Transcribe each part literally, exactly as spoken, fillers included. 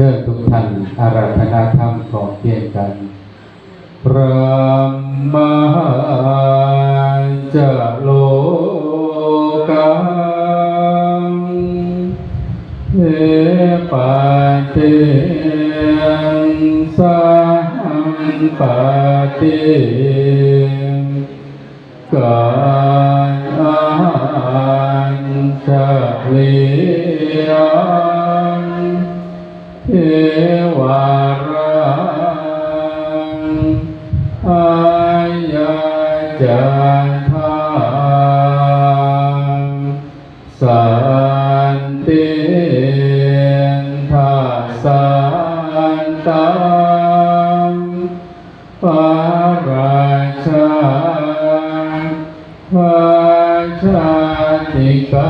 เชิญทุกท่านอาราธนาธรรมพร้อมเพรียงกัน พระมหาจโลกัง เทปะเทงสังปะติง กัญอัญชลียัง เทวารัง อายะจาทา สันติทัสสันตัง ปะราชา พระชาติกา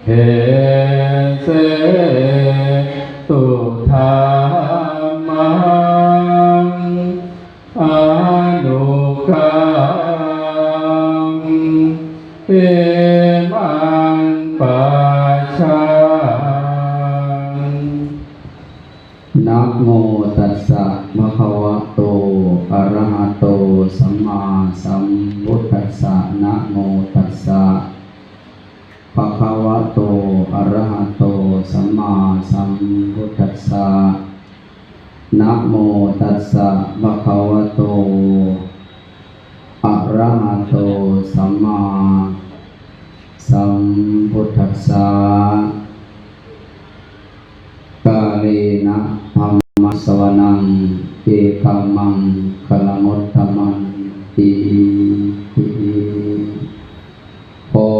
เหเสตุธรรมัง อนุกัมปิมังปะชัง นะโมตัสสะภะคะวะโต อะระหะโต สัมมาสัมพุทธัสสะ นะโมตัสสะ ภะคะวะโต อะระหะโต สัมมาสัมพุทธัสสะ นะโมตัสสะ ภะคะวะโต อะระหะโต สัมมาสัมพุทธัสสะ กาเลนะธัมมะสสวะนะง เอกัมมังคะละมุตตะมันติ ขอ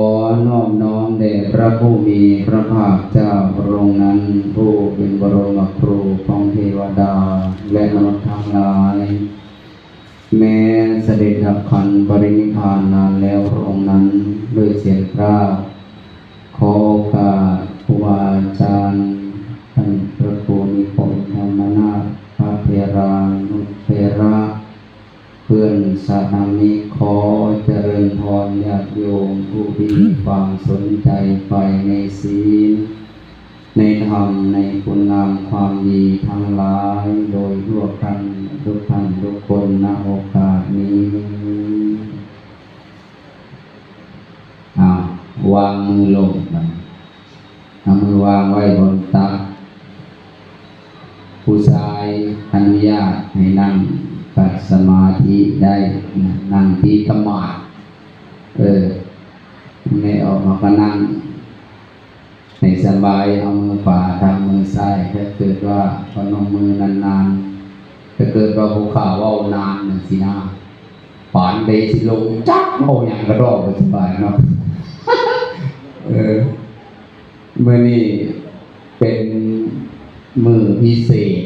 นอบน้อมแด่พระผู้มีพระภาคเจ้าพระองค์นั้น ผู้เป็นบรมครูของเทวดาและมนุษย์ทั้งหลาย แม้เสด็จดับขันธปรินิพพานนานแล้วพระองค์นั้น ด้วยเสียงกล้าว ขอโอกาสครูบาอาจารย์ ท่านพระครูนิคมธรรมนาถ พระเถรานุเถระ เพื่อนสาธมิก ขอเจริญพรญาติโยมผู้ที่มีความสนใจใฝ่ในศีล ในธรรม ในคุณงามความดีทั้งหลาย โดยทั่วกันทุกท่านทุกคน ณ โอกาสนี้ อ้าว วางมือลง เอามือวางไว้บนตัก ผู้ชายอนุญาตให้นั่งขัดสมาธิได้นะ นั่งที่ตมาด เออ ไม่ออกมาก็นั่ง ให้สบาย เอามือขวาทับมือซ้าย ถ้าเกิดว่าพนมมือนานๆ ถ้าเกิดว่าผู้ข้าเว้านานน่ะสินะ ปานใดสิลงจักเว้าหยังกะดอก บ่สบายเนาะ เออ มื้อนี้เป็นมื้อพิเศษ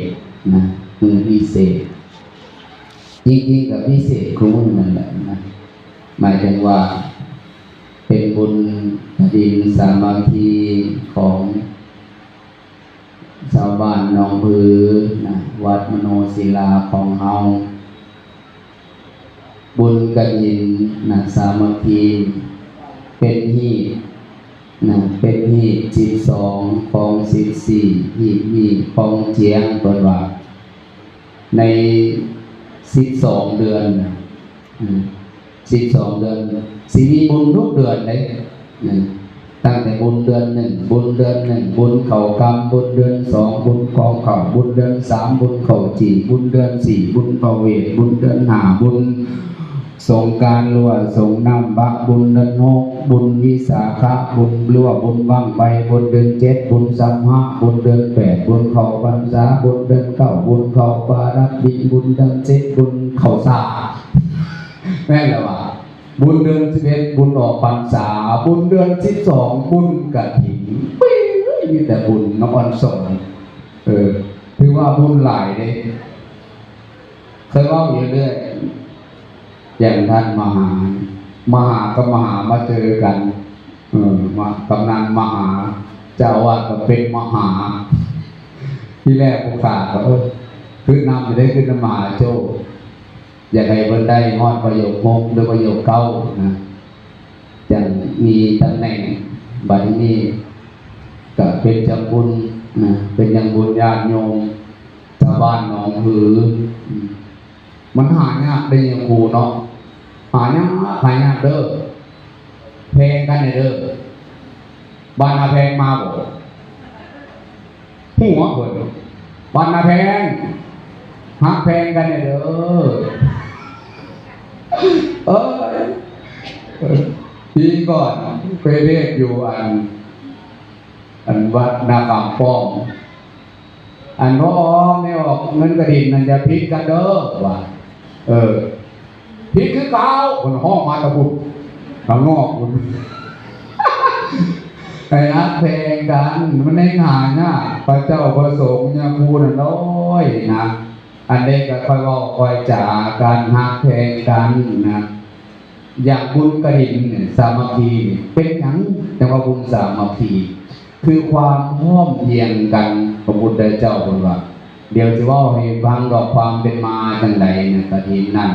นะ มื้อพิเศษ จริงๆ ก็พิเศษคู่มื้อนั่นแหละนะ หมายถึงว่า เป็นบุญกฐินสามัคคีของชาวบ้านหนองผือนะ วัดมโนศิลาของเฮา บุญกฐินนะ สามัคคี เป็นฮีตนะ เป็นฮีตสิบสอง ของสิบสี่ ฮีตนี้ของเจียง เพิ่นว่า ในสิบสองเดือนนะ อืม สิบสองเดือน สิมีบุญทุกเดือนเลย อืม ตั้งแต่บุญเดือนหนึ่ง บุญเดือนหนึ่ง บุญเข้ากำ บุญเดือนสอง บุญกองข้าว บุญเดือนสาม บุญข้าวจี่ บุญเดือนสี่ บุญพระเวท บุญเดือนห้า บุญสงกรานต์ หรือว่าสงน้ำบะ บุญเดือนหก บุญวิสาขะ บุญ หรือว่าบุญบั้งไฟ บุญเดือนเจ็ด บุญสัมภะ บุญเดือนแปด บุญเข้าพรรษา บุญเดือนเก้า บุญเข้าปาราตรี บุญเดือนสิบ บุญเข้าสาก แม่นแล้วว่า บุญเดือนสิบเอ็ด บุญออกพรรษา บุญเดือนสิบสอง บุญกฐิน ปิ้ง มีแต่บุญนครสวรรค์ เออ ถือว่าบุญหลายเด้ เคยเว้าอยู่เรื่อย อย่างท่านมหา มหากับมหามาเจอกัน เออ มา กำนันมหา เจ้าอาวาสก็เป็นมหา ที่แรกผู้ขาก็ เออ ขึ้นนำจะได้ขึ้นนำมหาโจ้อยากให้เพิ่นได้ฮอดประโยคหกหรือประโยคเก้านะ จั่งมีตำแหน่ง บัดนี้ก็เป็นเจ้าคุณ นะ เป็นหยังบุญญาติโยมชาวบ้านหนองหือ อืม มันหายากเด้ ยาคูเนาะ หายาก หายากเด้อ แพงกันแน่เด้อ บ้านนาแพงมาบ่ หัวเพิ่น บ้านนาแพง ฮักแพงกันแน่เด้อ เอ้ย ปีก่อนไปเทศน์อยู่อัน อันวัดนาคำป้อม อันพ่อออกไม่ออกเงินกระถินนั่นอย่าผิดกันเด้อ ว่า เออ ผิดคือเก่า เพิ่นฮ้องมาตะพุ้น ข้างนอกพุ้น ให้ฮักแพงกัน มันแฮ่งหายาก พระเจ้าพระสงฆ์ยาคูน่ะน้อยนะ อันใดก็ค่อยเว้าค่อยจากัน ฮักแพงกันนะ อย่างบุญกฐินเนี่ย สามัคคีเนี่ย เป็นหยังจั่งว่าบุญสามัคคี คือความพร้อมเพรียงกัน พระพุทธเจ้าเพิ่นว่า เดี๋ยวสิเว้าให้ฟังดอกความเป็นมาจั่งใดเนี่ย กฐินนั่น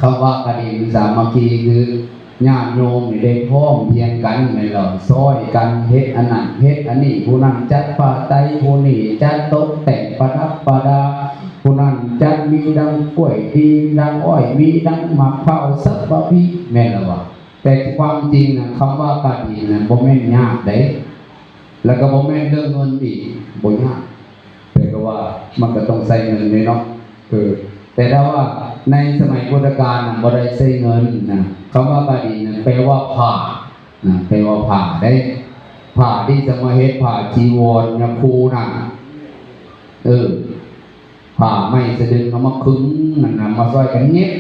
คำว่ากฐินสามัคคีคือญาติโยมนี่ได้พร้อมเพรียงกันแม่นแล้ว ซ่อยกันเฮ็ดอันนั้นเฮ็ดอันนี้ ผู้นั้นจัดผ้าไตร ผู้นี้จัดตกแต่งประดับประดา ผู้นั้นจัดมีดังกล้วย มีดังอ้อย มีดังหมากพร้าว สัพพะพิ แม่นแล้ววะ แต่ความจริงนะ คำว่ากฐินนะ บ่แม่นยากเด้ แล้วก็บ่แม่นเรื่องเงินอีก บ่ยาก แต่ก็ว่ามันก็ต้องใช้เงินเด้เนาะ เออ แต่ถ้าว่าในสมัยพุทธกาลน่ะ บ่ได้ใช้เงินนะ คำว่ากฐินน่ะ แปลว่าผ้านะ แปลว่าผ้าเด้ ผ้าที่จะมาเฮ็ดผ้าจีวรยาคูนั่น เออ ผ้าไม้สะดึงเอามาขึงนั่นนะ มาซ่อยกันเย็บ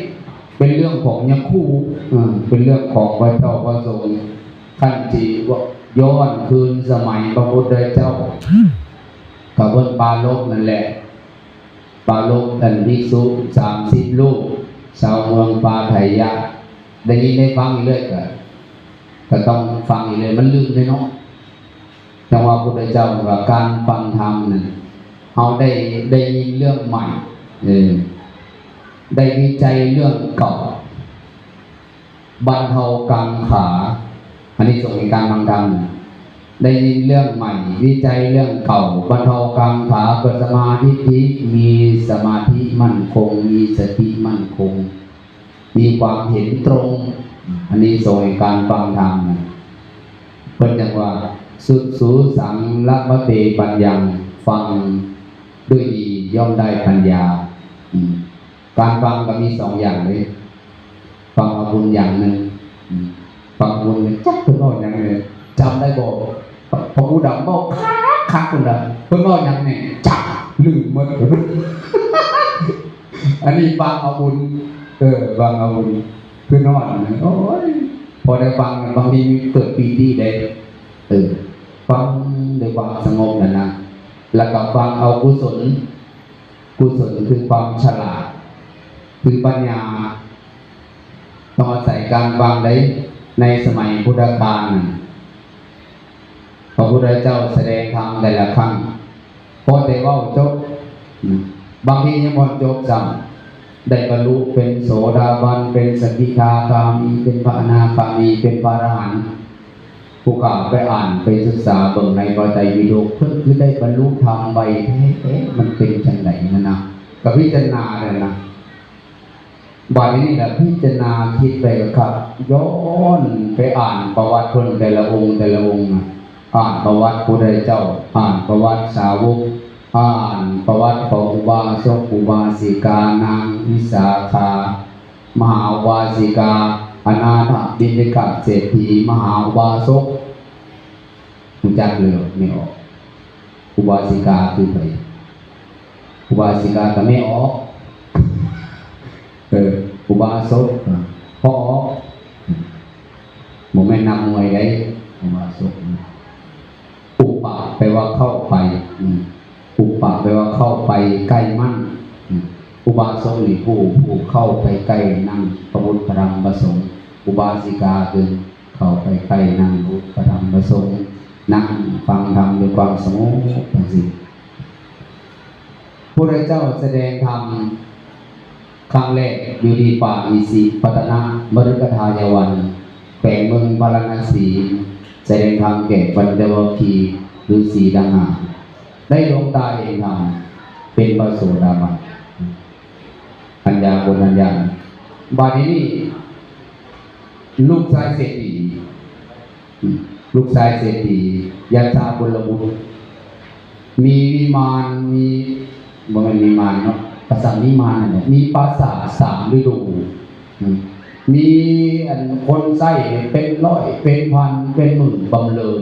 เป็นเรื่องของยาคู เออ เป็นเรื่องของพระเจ้าพระสงฆ์ คันสิย้อนคืนสมัยพระพุทธเจ้า ก็เพิ่นปรารภนั่นแหละ ปรารภอันภิกษุสามสิบรูป ชาวเมืองปาไถยะ ได้ยินได้ฟังอยู่เรื่อยก็ ก็ต้องฟังอยู่เรื่อย มันลืมเลยเนาะ จั่งว่าพุทธเจ้าว่าการฟังธรรมนั่น เฮาได้ ได้ยินเรื่องใหม่ เออ ได้วิจัยเรื่องเก่า บรรเทากังขา อันนี้ส่งในการฟังธรรม ได้ยินเรื่องใหม่ วิจัยเรื่องเก่า บรรเทากังขา เกิดสัมมาทิฏฐิ มีสมาธิมั่นคง มีสติมั่นคง มีความเห็นตรง อันนี้ส่งในการฟังธรรมนะ เพิ่นจั่งว่า สุสุสังละมะเตปัญญัง ฟังด้วยดีย่อมได้ปัญญา อืม การฟังก็มีสองอย่างเลย ฟังเอาบุญอย่างหนึ่ง อืม ฟังเอาบุญเนี่ย จักเพิ่นเว้าหยังเนี่ย จำได้บ่ พระครูดำเว้าคักๆ เพิ่นน่ะ เพิ่นเว้าหยังเนี่ย จัก ลืมหมด อันนี้ฟังเอาบุญ เออ ฟังเอาบุญ คือนอนนะ โอ้ย พอได้ฟัง บางทีเกิดปีติได้ เออ ฟังด้วยความสงบนั่นนะ แล้วก็ฟังเอากุศล กุศลคือความฉลาด คือปัญญา ต้องอาศัยการฟังได้ ในสมัยพุทธกาลน่ะ พระพุทธเจ้าแสดงธรรมแต่ละครั้ง พอแต่เว้าจบ อืม บางทียังบ่จบซ้ำ ได้บรรลุเป็นโสดาบัน เป็นสกิทาคามี เป็นพระอนาคามี เป็นพระอรหันต์ ผู้ข้าไปอ่านไปศึกษาเบิ่งในพระไตรปิฎก เพิ่นคือได้บรรลุธรรมไวแท้ๆ มันเป็นจั่งใดนั่นนะ ก็พิจารณาเลยนะ บัดนี้แหละพิจารณาคิดไปก็ครับ ย้อนไปอ่านประวัติเพิ่นแต่ละองค์แต่ละองค์นะ อ่านประวัติพุทธเจ้า อ่านประวัติสาวก อ่านประวัติของอุบาสกอุบาสิกา นางวิสาขา มหาอุบาสิกา อนาถปิณฑิกเศรษฐี มหาอุบาสก รู้จักเลยไม่ออก อุบาสิกาคือไผ อุบาสิกาก็แม่ออก เออ อุบาสก อ่ะ พ่อออก บ่แม่นนักมวยเด้ อุบาสก อุปะแปลว่าเข้าไป อืม อุปะแปลว่าเข้าไปใกล้มัน อืม อุบาสกนี่ผู้ ผู้เข้าไปใกล้นั่งพระพุทธพระธรรมพระสงฆ์ อุบาสิกาคือเข้าไปใกล้นั่งพระพุทธพระธรรมพระสงฆ์ นั่งฟังธรรมด้วยความสงบจั่งซี้ พระพุทธเจ้าแสดงธรรมครั้งแรกอยู่ที่ป่าอิสิปตนมฤคทายวัน แขวงเมืองพาราณสี แสดงธรรมแก่ปัญจวัคคีย์ฤาษีต่างหาก ได้ดวงตาเห็นธรรม เป็นพระโสดาบัน อัญญาโกณทัญญา บัดนี้ ลูกชายเศรษฐี ลูกชายเศรษฐี ยัชชาพลบุตร มีวิมาน มี บ่แม่นวิมานเนาะ ปราสาทวิมานนั่นแหละ มีปราสาทสามฤดู อืม มีอันคนใช้เป็นร้อย เป็นพัน เป็นหมื่น บำเรอ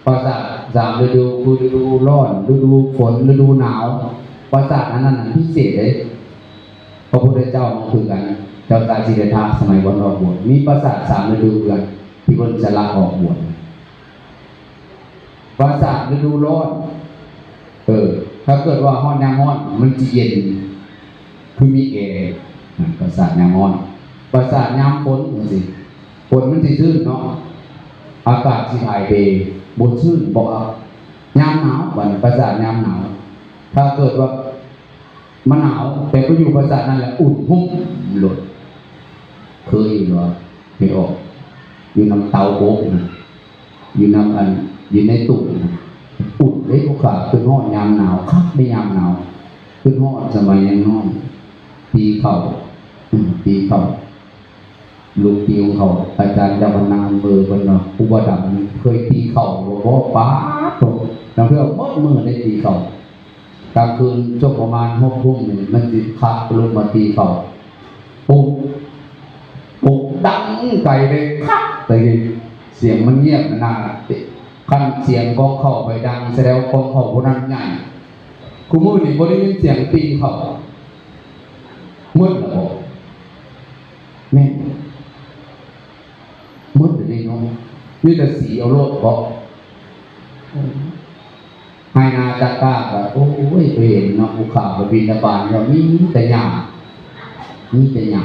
ปราสาทสามฤดู คือฤดูร้อน ฤดูฝน ฤดูหนาว ปราสาทอันนั้นน่ะพิเศษเลย พระพุทธเจ้ามาคือกัน เจ้าชายสิทธัตถะสมัยก่อนออกบวช มีปราสาทสามฤดูคือกัน ที่เพิ่นสละออกบวช ปราสาทฤดูร้อน เออ ถ้าเกิดว่าฮ้อนยามฮ้อน มันสิเย็น คือมีแอร์ นะ ปราสาทยามฮ้อน ปราสาทยามฝนจั่งซี้ ฝนมันสิชื้นเนาะ อากาศสิถ่ายเท บ่ชื้น บ่อับ ยามหนาว บัดนี้ปราสาทยามหนาว ถ้าเกิดว่ามันหนาว แต่ไปอยู่ปราสาทนั่นแหละ อุ่นหุ้มโลด เคยอยู่บ่ ไม่ออก อยู่นำเตาอบนะ อยู่นำอัน อยู่ในตู้นะ อุ่นเด้ พวกข้า ขึ้นฮอดยามหนาว คักในยามหนาว ขึ้นฮอดสมัยยังน้อย ตีเข่า อืม ตีเข่า ลูกตีของเขา อาจารย์เจ้าคณะอำเภอเพิ่นว่า ครูบาดำเคยตีเข่าบ่ บ่ ป๊าดโธ่ ลางเทื่อหมดมื้อได้ตีเข่า กลางคืนช่วงประมาณหกทุ่มนี่ มันสิคละลงมาตีเข่า ปุ๊บ ปุ๊บ ดังไกลเลย คัก แต่เสียงมันเงียบนะ คันเสียงกลองเข่าไปดัง แสดงว่ากลองเข่าผู้นั้นใหญ่ คุมื้อนี่บ่ได้ยินเสียงตีเข่า หมดแล้วบ่ แม่น หมดเลยเนาะ มีแต่สีเอาโลดบ่ ไฮ่นาตะกร้าก็ โอ้ย ไปเห็นเนาะ ภูเขาไปบิณฑบาตก็มีแต่หญ้า มีแต่หญ้า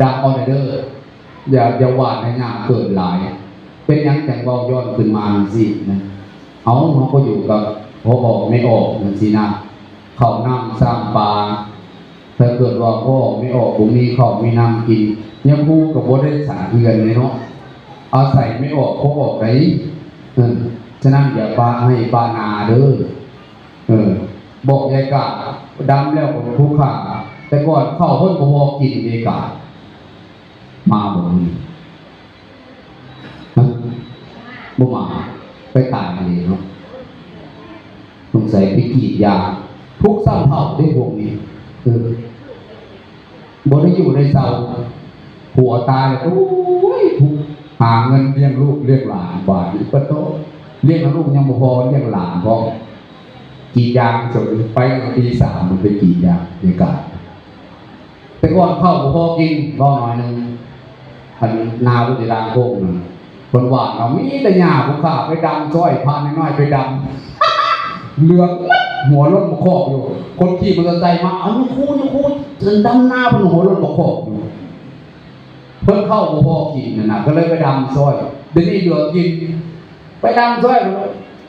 ดักเอาเด้อ อย่า อย่าหว่านให้หญ้าเกิดหลาย เป็นหยังจั่งเว้าย้อนขึ้นมาจั่งซี้นะ เอ้า เฮาก็อยู่กับพ่อออกแม่ออกจั่งซี้นะ ข้าวน้ำซ้ำปลา ถ้าเกิดว่าพ่อออกแม่ออกบ่มีข้าวมีน้ำกิน ยังฮู้ก็บ่ได้สร้างเฮือนเลยเนาะ อาศัยแม่ออกพ่อออกได๋ เออ ฉะนั้นอย่าปะไฮ่ปะนาเด้อ เออ บอกยายกาด ดำแล้วก็ผู้ข้า แต่ก่อนข้าวเพิ่นบ่พอกิน ยายกาด มาบ่มื้อนี้ ฮะ บ่มา ไปตายอันนี้เนาะ สงสัยไปกรีดยาง ทุกข์ซ้ำเฒ่าเด้พวกนี้ เออ บ่ได้อยู่ได้เซา ผัวตายแล้ว โอ้ย ทุกข์ หาเงินเลี้ยงลูกเลี้ยงหลาน บาดนี้ปะโต เลี้ยงลูกยังบ่พอ เลี้ยงหลานพร้อม กรีดยางจนไปตีสามมันไปกรีดยาง ยายกาด แต่ก่อนข้าวบ่พอกิน เว้าหน่อยหนึ่ง อันนาบ่ได้ล้างโคกนั่น เพิ่นหว่านเอา มีแต่หญ้า ผู้ข้าไปดำซ้อย พาน้อยๆไปดำ เหลืองหมด หัวโล้นบ่คอกอยู่ คนขี่มอเตอร์ไซค์มา "เอา ยายคู ยายคู เชิญดำนา" เพิ่นหัวโล้นบ่คอกอยู่ เพิ่นข้าวบ่พอกินนั่นน่ะ ก็เลยไปดำซ้อย เดี๋ยวนี้เหลือกิน ไปดำซ้อย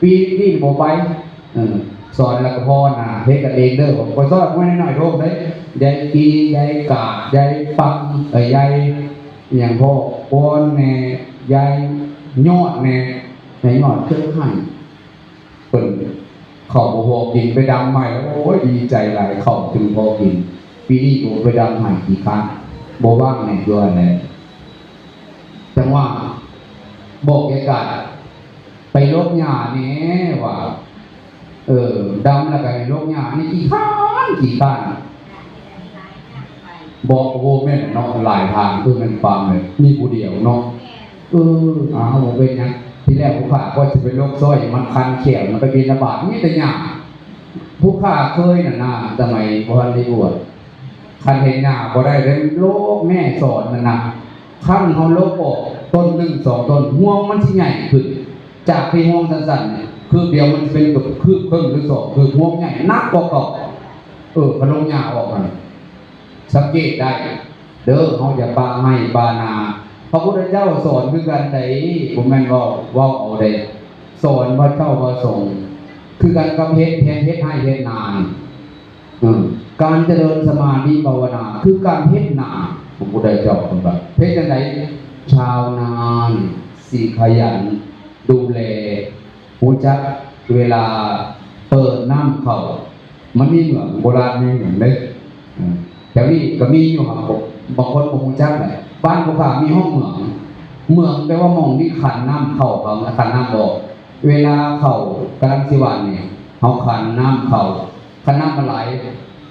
ปีนี้บ่ไป เออ สอนแล้วก็พอนะ เฮ็ดกันเองเด้อ ผมก็สอนไว้หน่อยๆโทษเด้อ ยายกี ยายกาด ยายปัง เอ้ย ยาย อิหยังพ่อ ก้อนแน่ ยายยอดแน่ ยายยอดเครื่องหั่น เพิ่นข้าวบ่พอกิน ไปดำใหม่ โอ้ย ดีใจหลาย ข้าวจึงพอกิน ปีนี้ผมไปดำใหม่กี่ครั้ง บ่ว่างแน่ ด้วยแหละ จังหวะ บอกยายกาด ไปลกหญ้าแหน่ว่า เออ ดำแล้วก็ให้ลกหญ้านี่ขี้คร้าน ขี้คร้าน บอก โอ้ แม่นเนาะ หลายทาง เออ แม่นความเลย มีผู้เดียวเนาะ เออ อ้าว บ่เป็นหยัง ทีแรกผู้ข้าก็สิไปลกซ้อย มันคันแข้ว มันไปบิณฑบาต มีแต่หญ้า ผู้ข้าเคยน่ะนะ สมัยบ่ทันได้บวช คันเห็นหญ้าบ่ได้เลย ลกแม่สอนนั่นน่ะ คันเฮาลกออกต้นหนึ่งสองต้น ฮวงมันสิใหญ่ขึ้น จากที่ฮวงสั้นๆเนี่ย คืบเดียวมันสิเป็นคืบครึ่งหรือสองคืบ ฮวงใหญ่หนักกว่าเก่า เออ คันลกหญ้าออกนั่น สังเกตได้ เด้อ เฮาอย่าปะไฮ่ปะนา พระพุทธเจ้าสอนคือกันใด บ่แม่นเว้า เว้าเอาใด สอนพระเจ้าพระสงฆ์ คือกันกับเฮ็ด เฮ็ด เฮ็ดไฮ่เฮ็ดนานี่ อืม การเจริญสมาธิภาวนา คือการเฮ็ดนา พระพุทธเจ้าเพิ่นว่า เฮ็ดจั่งใด ชาวนานี่สิขยันดูแล รู้จักเวลา เปิดน้ำเข้า มันมีเหมือง โบราณมีเหมืองเด้ อืม แถวนี้ก็มีอยู่ครับ บางคนบ่รู้จักแหละ บ้านผู้ข้ามีห้องเหมือง เหมืองแปลว่าหม่องที่ขันน้ำเข้า เขาขันน้ำออก เวลาเข้ากำลังสิหว่านนี่ เขาขันน้ำเข้า ขันน้ำมันไหล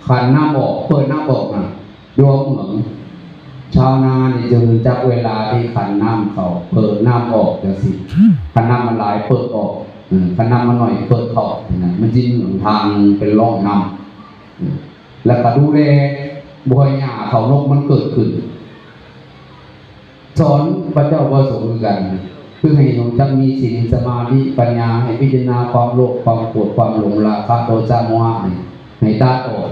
ขันน้ำออก เปิดน้ำออกนะ อยู่เหมือง ชาวนานี่จะรู้จักเวลาที่ขันน้ำเข้า เปิดน้ำออกจังซี้ ขันน้ำมันหลายเปิดออก อืม ขันน้ำมันน้อยเปิดเข้า นะ มันสิเหมืองทางเป็นร่องน้ำ อืม แล้วก็ดูแลบ่ให้หญ้าเขารกมันเกิดขึ้น สอนพระเจ้าพระสงฆ์คือกัน คือให้รู้จักมีศีล สมาธิ ปัญญา ให้พิจารณาความโลภ ความโกรธ ความหลง ราคะ โทสะ โมหะนี่ ให้ตัดออก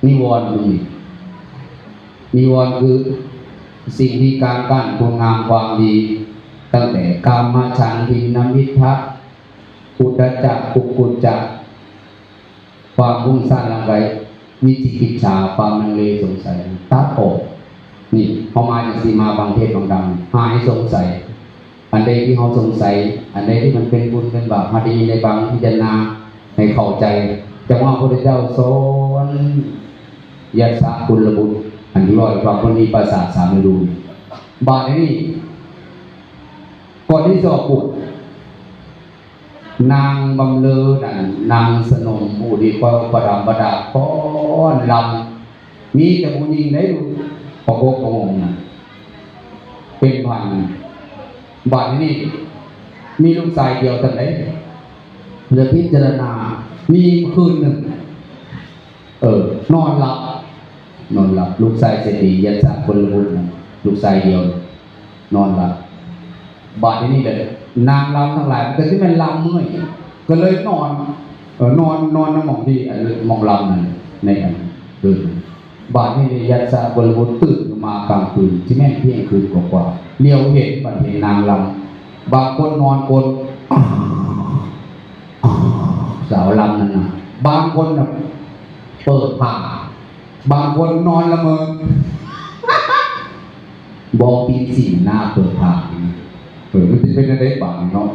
นิวรณ์ตรงนี้ นิวรณ์คือสิ่งที่กางกั้นคุณงามความดี ตั้งแต่กามฉันทินมิทธะ อุทธัจจะ กุกกุจจะ ความฟุ้งซ่านหลั่งไคล้ วิจิกิจฉา ความลังเลสงสัย ตัดออก นี่ พอมาจังซี้ มาฟังเทศน์ฟังธรรม หายสงสัย อันใดที่เราสงสัย อันใดที่มันเป็นบุญเป็นบาป เราได้ยินได้ฟัง พิจารณาให้เข้าใจ จั่งว่าพระพุทธเจ้าสอน ยัสสะกุลบุตร อันที่ว่าความคนมีปราสาทสามฤดู บาดนี้ ก่อนที่จะออกบวช นางบำเรอนั่น นางสนม ผู้ที่ประดับประดาฟ้อนรำ มีแต่ผู้หญิงได้ลูก ประกบประหงมนะ เป็นพัน บาดนี้ มีลูกชายเดียวเท่านั้น เลยพิจารณา มีคืนหนึ่ง เออ นอนหลับ นอนหลับ ลูกชายเศรษฐี ยัสสะกุลบุตรนะ ลูกชายเดียว นอนหลับ บาดนี้เลย นางรำทั้งหลาย มันก็สิแม่นรำเมื่อย ก็เลยนอน เออ นอน นอนในหม่องที่ อัน หม่องรำนั่น ในอัน คืน บาดนี้นี่ ยัสสะกุลบุตรตื่นขึ้นมากลางคืน สิแม่นเที่ยงคืนกว่าๆ เหลียวเห็น บาดเห็นนางรำ บางคนนอนกลน สาวรำนั่นนะ บางคนน่ะ เปิดผ้า บางคนนอนละเมอ บ่ปีนสีหน้าเปิดผ้า เออ มันสิเป็นจั่งใดบาดนี้เนาะ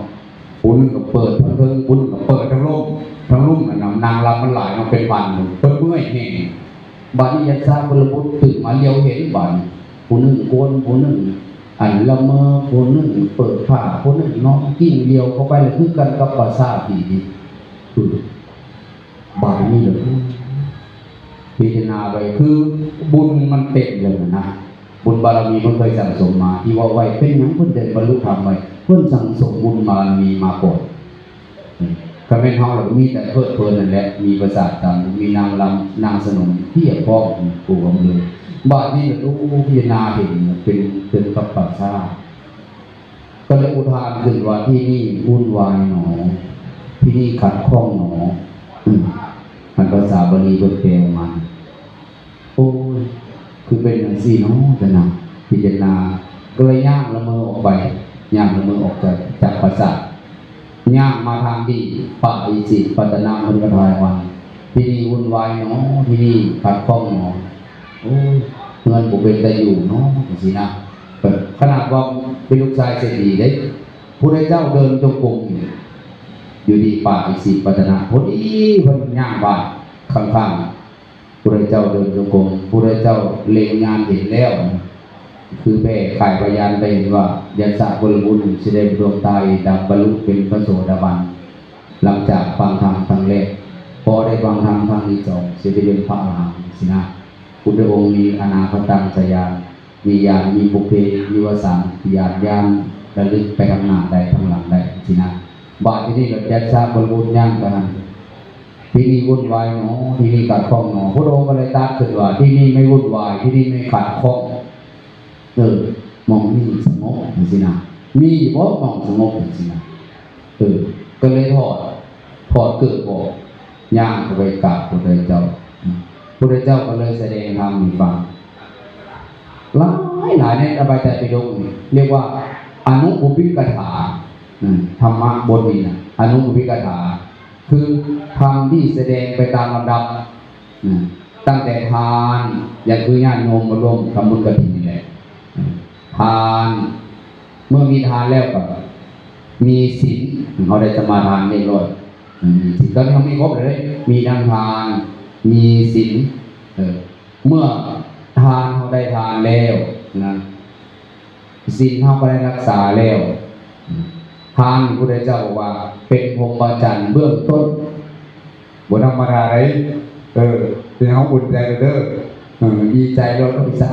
ผู้หนึ่งก็เปิดทางเทิง ผู้หนึ่งก็เปิดทางลุ่ม ทางลุ่มนั่นน่ะ นางรำมันหลายเนาะ เป็นพัน เพิ่นเมื่อยแฮง บาดนี้ยัสสะกุลบุตรตื่นมาเหลียวเห็นบาดนี้ ผู้หนึ่งกลน ผู้หนึ่งอันละเมอ ผู้หนึ่งเปิดผ้า ผู้หนึ่งนอนกลิ้งเหลียวเข้าไปเลย คือกันกับปราสาทผีนี่ อืม บาดนี้เลย พิจารณาไป คือบุญมันเต็มเลยนะ บุญบารมีเพิ่นเคยสั่งสมมา ที่ว่าไว้ เป็นหยังเพิ่นได้บรรลุธรรมไว้ เพิ่นสั่งสมบุญบารมีมาก่อน อืม คันแม่นเฮาล่ะ มีแต่เพลิดเพลินนั่นแหละ มีปราสาทตัง มีนางรำ นางสนม เพียบพร้อม กูกำเลย บาดนี้ล่ะ โอ้ พิจารณาเห็นเป็น เป็นกับปราสาท ก็เลยอุทานขึ้นว่า ที่นี่วุ่นวายหนอ ที่นี่ขัดข้องหนอ อืม อันภาษาบาลีเพิ่นแปลออกมา โอ้ย คือเป็นจั่งซี้เนาะ จะนะ พิจารณา ก็เลยย่างละเมอออกไป ย่างละเมอออกจาก จากปราสาท ย่างมาทางดี ปะอิสิปตนะ เพิ่นก็ทายว่า ที่นี่วุ่นวายหนอ ที่นี่ขัดข้องหนอ โอ้ย เฮือนบ่เป็นตาอยู่เนาะ จั่งซี้นะ ขนาดว่าเป็นลูกชายเศรษฐีเด้ พุทธเจ้าเดินจงกรมอยู่ อยู่ที่ปะอิสิปตนะ พอดีเพิ่นย่างผ่านข้างๆ พุทธเจ้าเดินจงกรม พุทธเจ้าเล็งญาณเห็นแล้ว คือแผ่ขายพยานไปเห็นว่า ยัสสะกุลบุตรสิได้ดวงตาดังบรรลุเป็นพระโสดาบัน หลังจากฟังธรรมครั้งแรก พอได้ฟังธรรมครั้งที่สอง สิได้เป็นพระอรหันต์สินะ พุทธองค์มีอนาคตังสญาณ มีญาณ มีปุพเพนิวสสันติญาณ ญาณระลึกไปทางหน้าได้ ทางหลังได้สินะ บาดที่นี่ก็ยัสสะกุลบุตรย่างไปหั่น ที่นี่วุ่นวายหนอ ที่นี่ขัดข้องหนอ พระองค์ก็เลยตรัสขึ้นว่า ที่นี่ไม่วุ่นวาย ที่นี่ไม่ขัดข้อง เออ หม่องนี้สงบจั่งซี้นะ มีอยู่บ่หม่องสงบจั่งซี้นะ เออ ก็เลยถอด ถอดเกราะออก ย่างเข้าไปกราบพระพุทธเจ้า พระพุทธเจ้าก็เลยแสดงธรรมให้ฟัง หลายหลายในพระไตรปิฎกนี่ เรียกว่าอนุปุพพิกถา อืม ธรรมะบทนี้นะ อนุปุพพิกถา คือธรรมที่แสดงไปตามลำดับ อืม ตั้งแต่ทาน อย่างคือญาติโยมมาร่วมทำบุญกฐินนี่แหละ อืม ทาน เมื่อมีทานแล้วก็มีศีล เราได้สมาทานเรียบร้อย อืม ศีล ตอนนี้เรามีครบเลย มีทั้งทาน มีศีล เออ เมื่อทานเราได้ทานแล้วนะ ศีลเราก็ได้รักษาแล้ว ทาน พระพุทธเจ้าบอกว่าเป็นพรหมจรรย์เบื้องต้น บ่ธรรมดาเลย เออ เป็นเฮาอุ่นใจเลยเด้อ เออ ดีใจแล้วก็สา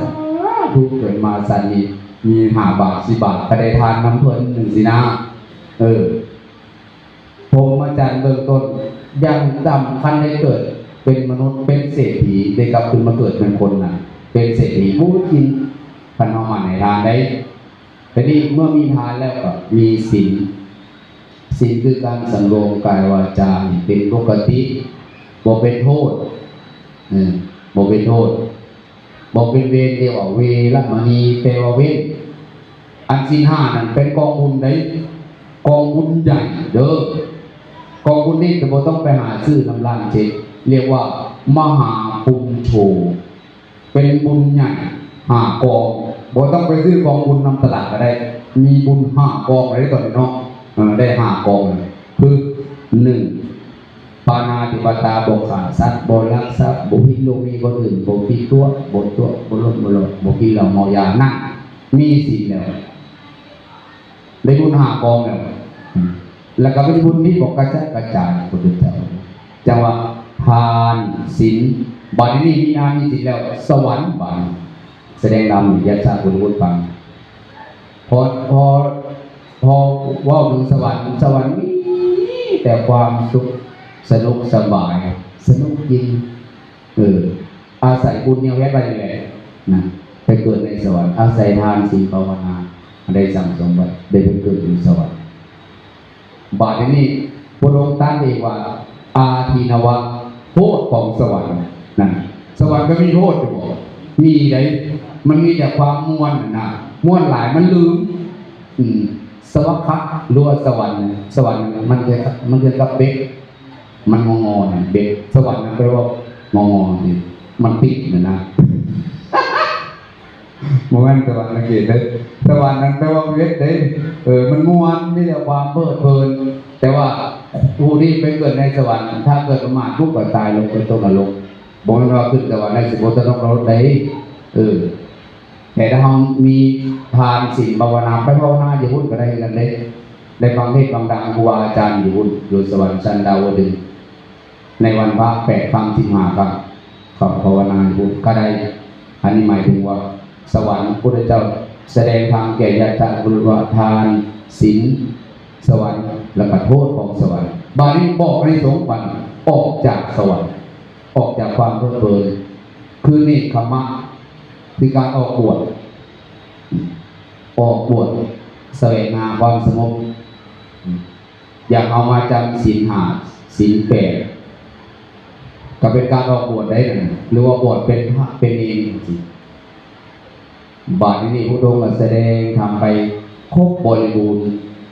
ธุ เกิดมาสันนี้ มีห้าบาท สิบบาท ก็ได้ทานนำเพิ่นจั่งซี้นะ เออ พรหมจรรย์เบื้องต้น ยังต่ำ คันได้เกิดเป็นมนุษย์ เป็นเศรษฐี ได้กลับคืนมาเกิดเป็นคนน่ะ เป็นเศรษฐี ผู้กิน คันเอามาให้ทานได้ ทีนี้เมื่อมีทานแล้วก็มีศีล ศีลคือการสำรวมกายวาจาให้เป็นปกติ บ่เป็นโทษ เออ บ่เป็นโทษ บ่เป็นเวร เรียกว่าเวรมณี แปลว่าเว้น อันศีลห้านั่นเป็นกองบุญใด กองบุญใหญ่เด้อ กองบุญนี้จะบ่ต้องไปหาซื้อนำร้านเช็ค เรียกว่ามหาปุญโญ เป็นบุญใหญ่ห้ากอง บ่ต้องไปซื้อกองบุญนำตลาดก็ได้ มีบุญห้ากองเลยตอนนี้เนาะ เออ ได้ห้ากองเลย คือ หนึ่ง ปาณาติปาตา บ่ฆ่าสัตว์ บ่ลักทรัพย์ บ่ผิดลูกหนี้คนอื่น บ่ขี้ตั๋ว บ่ตั๋ว บ่หลง บ่หลอก บ่กินเหล้าเมายา นั่น มีศีลแล้ว ได้บุญห้ากองแล้ว อืม แล้วก็เป็นบุญที่บอกกระจัดกระจาย พุทธเจ้า จังว่าทาน ศีล บัดนี้มีทานมีศีลแล้ว สวรรค์ บัดนี้ แสดงธรรม ยัตสะ พุทธบุตรฟัง พอ พอ พอเว้าถึงสวรรค์ สวรรค์มีแต่ความสุข สนุกสบาย สนุกจริง เออ อาศัยบุญเนี่ยเฮ็ดไว้นี่แหละนะ ไปเกิดในสวรรค์ อาศัยทาน ศีล ภาวนา ได้สั่งสมไว้ ได้ไปเกิดอยู่สวรรค์ บาดนี้ พระองค์ตรัสเองว่า อาทินนวะ โทษของสวรรค์นะ สวรรค์ก็มีโทษอยู่บ่ มีได๋ มันมีแต่ความม่วนน่ะนะ ม่วนหลายมันลืม อืม สวัคคะ หรือว่าสวรรค์ สวรรค์มันคือ มันคือกับเบ็ด มันงอๆ น่ะ เบ็ด สวรรค์มันแปลว่างอๆ นี่ มันติดน่ะนะ บ่แม่นสวรรค์นเขตเด้อ สวรรค์นั่นแปลว่าเวทเด้ เออ มันม่วน มีแต่ความเพลิดเพลิน แต่ว่าผู้ที่ไปเกิดในสวรรค์ ถ้าเกิดประมาทปุ๊บก็ตายลงไปตกนรก บ่แม่นว่าขึ้นสวรรค์ได้สิบ่ตกนรกได้ เออ แต่ถ้าเรามีทานศีลภาวนา ไปภาวนาอยู่พุ้นก็ได้คือกันเด้ ได้ฟังเทศน์ฟังธรรมครูบาอาจารย์อยู่พุ้น อยู่สวรรค์ชั้นดาวดึงส์ ในวันพระแปดค่ำสิบห้าค่ำ ก็ภาวนาอยู่พุ้นก็ได้ อันนี้หมายถึงว่าสวรรค์ พุทธเจ้าแสดงทางแก่ยัตถะบุรุษว่าทาน ศีล สวรรค์ แล้วก็โทษของสวรรค์ บาดนี้บอกในสงฆ์บัดนี้ออกจากสวรรค์ ออกจากความเพลิดเพลิน คือเนกขัมมะ คือการออกบวช ออกบวช แสวงหาความสงบ อยากเอามาจำศีลห้า ศีลแปด ก็เป็นการออกบวชได้นะ หรือว่าบวชเป็นพระเป็นเณรจั่งซี้ บาดนี้พุทธองค์ก็แสดงธรรมไปครบบริบูรณ์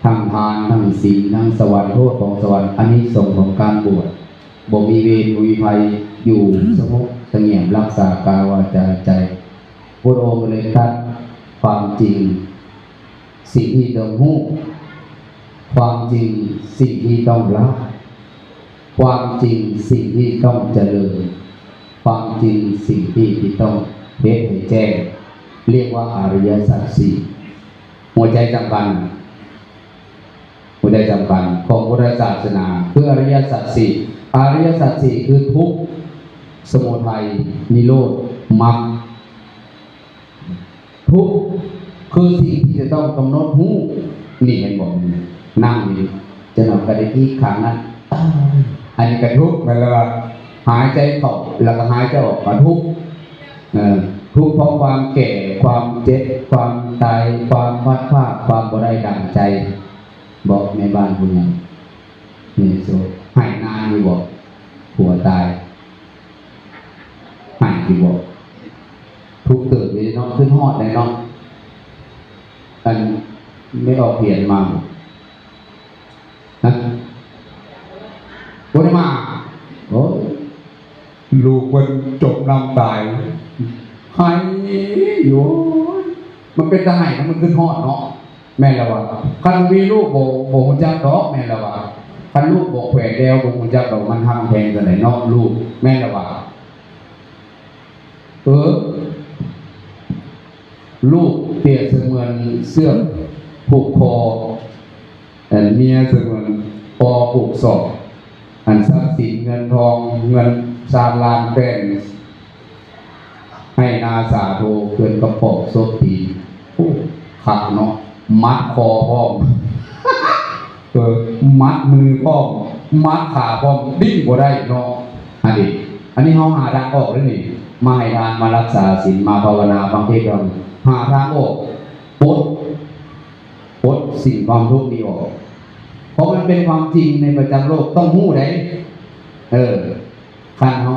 ทั้งทาน ทั้งศีล ทั้งสวรรค์ โทษของสวรรค์ อานิสงส์ของการบวช บ่มีเวรบ่มีภัย อยู่สงบเสงี่ยม รักษากายวาจาใจ พุทธองค์เลยตรัสความจริง สิ่งที่ต้องรู้ ความจริง สิ่งที่ต้องละ ความจริง สิ่งที่ต้องเจริญ ความจริง สิ่งที่ ที่ต้องเฮ็ดให้แจ้ง เรียกว่าอริยสัจสี่ หัวใจสำคัญ หัวใจสำคัญของพุทธศาสนา คืออริยสัจสี่ อริยสัจสี่คือทุกข์ สมุทัย นิโรธ มรรค ทุกข์คือสิ่งที่จะต้องกำหนดรู้ นี่เห็นบ่ นั่งอยู่ จะนอนก็ได้อีกข้างนั้น อันนี้ก็ทุกข์ แม่นแล้วว่า หายใจเข้า แล้วก็หายใจออกก็ทุกข์ เออ ทุกข์เพราะความแก่ ความเจ็บ ความตาย ความพลัดพราก ความบ่ได้ดั่งใจ บอกแม่บ้านผู้หนึ่ง นี่โซ่ ให้นานอยู่บ่ ผัวตาย ให้อยู่บ่ ทุกข์เติบอยู่เนาะ ขึ้นฮอดได้เนาะ อันไม่ออกเพียนมาบ่ ฮะ บ่ได้มา โอ้ ลูกเพิ่นจมน้ำตาย ไห้อยู่ มันเป็นตาไห้นะ มันขึ้นฮอดเนาะ แม่นแล้วว่า คันมีลูกบ่ บ่ฮู้จักดอก แม่นแล้วว่า คันลูกบ่แขวนแล้ว บ่ฮู้จักดอกมันฮักแพงจั่งใดเนาะ ลูก แม่นแล้วว่า เออ ลูกเปรียบเสมือนเสื้อผูกคอ อันเมียเสมือนปอผูกศอก อันทรัพย์สินเงินทอง เงินซานลานแป้น ให้นาสาโท เกินกระป๋องโซตีน โอ้ คักเนาะ มัดคอพร้อม เออ มัดมือพร้อม มัดขาพร้อม ดิ้นบ่ได้เนาะ อันนี้ อันนี้เฮาหาทางออกแล้วนี่ มาให้ทาน มารักษาศีล มาภาวนา ฟังเทศน์ หาทางออก ปลด ปลดสิ่งความทุกข์นี้ออก เพราะมันเป็นความจริงในประจำโลก ต้องฮู้ได้ เออ คันเฮา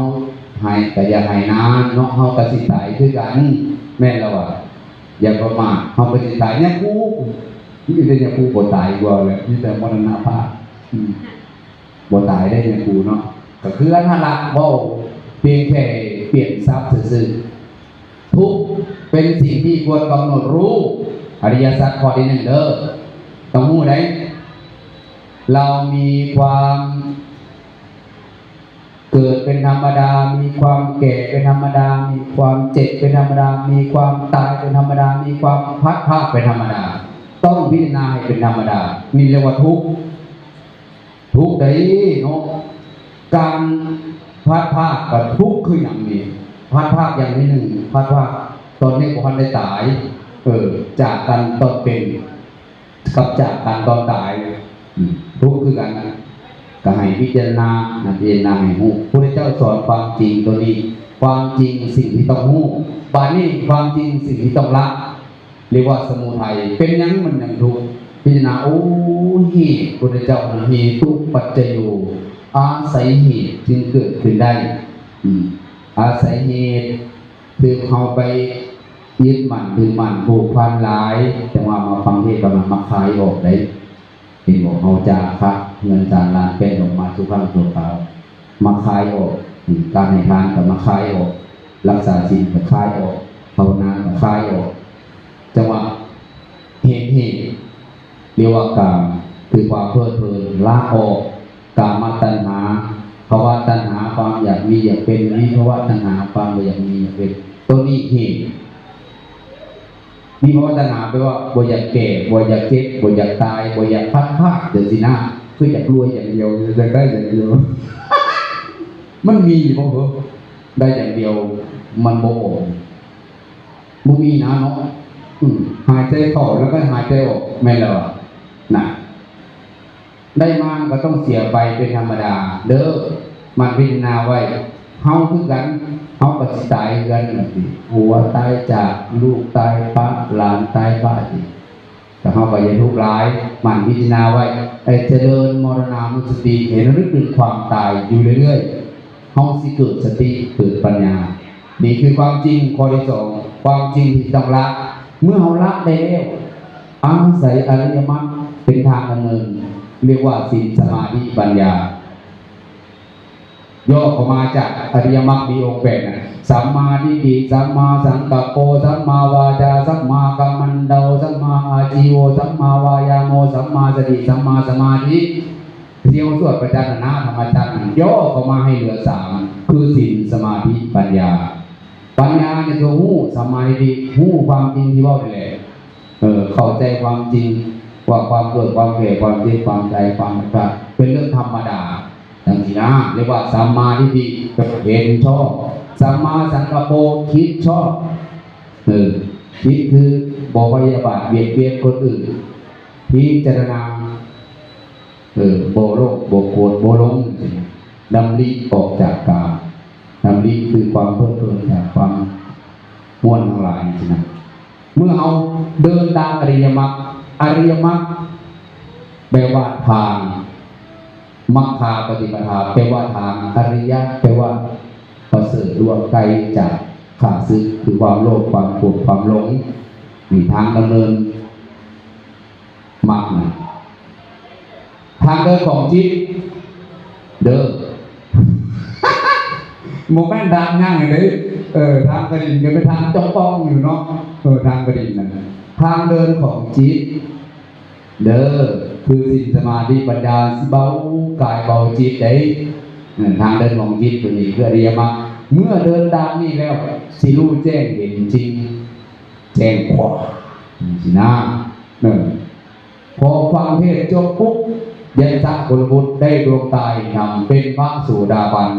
ให้ก็อย่าให้นานเนาะ เฮาก็สิตายคือกัน แม่นแล้วว่า อย่าประมาท เฮาก็สิตาย เนี่ยกู มีแต่เนี่ยกูบ่ตายกว่าเลย มีแต่มรณภาพ อืม บ่ตายได้เนี่ยกูเนาะ ก็คืออันนั้นละ เว้าเพียงแค่เปลี่ยนศัพท์ซื่อๆ ทุกข์เป็นสิ่งที่ควรกำหนดรู้ อริยสัจข้อที่หนึ่งเด้อ ต้องฮู้ได้ เรามีความเกิดเป็นธรรมดา มีความแก่เป็นธรรมดา มีความเจ็บเป็นธรรมดา มีความตายเป็นธรรมดา มีความพลัดพรากเป็นธรรมดา ต้องพิจารณาให้เป็นธรรมดา นี่เรียกว่าทุกข์ ทุกข์ใดเนาะ การพลัดพรากกับทุกข์คืออย่างนี้ พลัดพรากอย่างที่หนึ่ง พลัดพรากตอนนี้บ่ทันได้ตาย เออ จากกันตอนเป็น กับจากกันตอนตาย อืม ทุกข์คือกันนะ ก็ให้พิจารณานะ พิจารณาให้ฮู้ พระพุทธเจ้าสอนความจริงตัวนี้ ความจริงสิ่งที่ต้องฮู้ บัดนี้ความจริงสิ่งที่ต้องละ เรียกว่าสมุทัย เป็นหยังมันยังทุกข์ พิจารณา โอ้ เหตุ พุทธเจ้านะ เหตุปัจจโย อาศัยเหตุจึงเกิดขึ้นได้ อืม อาศัยเหตุ คือเฮาไปยึดมั่นถือมั่นผูกพันหลาย จั่งว่ามาฟังเทศน์กำลังมาคลายออกได้ เห็นบอกเฮาจาคะ เงินจานล้านแป้นออกมาสู่ครั้งสู่คราว มาคลายออก อืม การให้ทานก็มาคลายออก รักษาศีลก็คลายออก ภาวนาก็คลายออก จั่งว่าเห็นเหตุ เรียกว่ากาม คือความเพลิดเพลิน ละออก กามตัณหา ภวตัณหา ความอยากมีอยากเป็น วิภวตัณหา ความบ่อยากมีอยากเป็น ตัวนี้เหตุ วิภวตัณหาแปลว่าบ่อยากแก่ บ่อยากเจ็บ บ่อยากตาย บ่อยากพลัดพราก จั่งซี้นะ คืออยากรวยอย่างเดียว อยากได้อย่างเดียว มันมีบ่เหรอ ได้อย่างเดียว มันบ่ออก บ่มีนะเนาะ อืม หายใจเข้าแล้วก็หายใจออก แม่นแล้วอะ นะ ได้มามันก็ต้องเสียไปเป็นธรรมดา เด้อ มันพิจารณาไว้ เฮาคือกัน เฮาก็สิตายคือกัน ผัวตายจาก ลูกตายปะ หลานตายปะ แต่เฮาก็อย่าทุกข์หลาย มันพิจารณาไว้ ให้เจริญมรณานุสติ ให้ระลึกถึงความตายอยู่เรื่อยๆ เฮาสิเกิดสติ เกิดปัญญา นี่คือความจริงข้อที่สอง ความจริงที่ต้องละ เมื่อเฮาละได้แล้ว อาศัยอริยมรรคเป็นทางดำเนิน เรียกว่าศีล สมาธิ ปัญญา ย่อออกมาจากอริยมรรคมีองค์แปดนะ สัมมาทิฏฐิ สัมมาสังกัปโป สัมมาวาจา สัมมากัมมันโต สัมมาอาชีโว สัมมาวายาโม สัมมาสติ สัมมาสมาธิ ที่เฮาสวดประจันนะ ธรรมจักรนะ ย่อเข้ามาให้เหลือสาม คือศีล สมาธิ ปัญญา ปัญญาเนี่ยคือฮู้ สัมมาทิฏฐิ ฮู้ความจริงที่เว้านี่แหละ เออ เข้าใจความจริง ว่าความเกิด ความแก่ ความเจ็บ ความตาย ความพลัดพราก เป็นเรื่องธรรมดา จั่งซี้นะ เรียกว่าสัมมาทิฏฐิ เห็นชอบ สัมมาสังกัปโป คิดชอบ เออ คิดคือบ่พยาบาทเบียดเบียนคนอื่น พิจารณา เออ บ่โลภ บ่โกรธ บ่หลง จั่งซี้นะ ดำริออกจากกาม ดำริคือความเพลิดเพลินจากความม่วนทั้งหลาย จั่งซี้นะ เมื่อเฮาเดินตามอริยมรรค อริยมรรคแปลว่าทาง มัคคาปฏิปทา แปลว่าทาง อริยะ แปลว่าประเสริฐ หรือว่าไกลจากข้าศึก คือความโลภ ความโกรธ ความหลง นี่ทางดำเนิน มรรคนะ ทางเดินของจิต เด้อ บ่แม่นทางย่างเด้ เออ ทางกระดินก็เป็นทางจ้องป้องอยู่เนาะ เออ ทางกระดินนะ ทางเดินของจิต เด้อ คือศีลสมาธิปัญญาสิเบากายเบาจิตได้ เออ ทางเดินของจิตตัวนี้คืออริยมรรค เมื่อเดินตามนี้แล้ว สิรู้แจ้งเห็นจริง แจ้งความ สินะ เออ พอฟังเทศน์จบปุ๊บ ยัญชะกุลบุตรได้ดวงตาเห็นธรรม เป็นพระโสดาบัน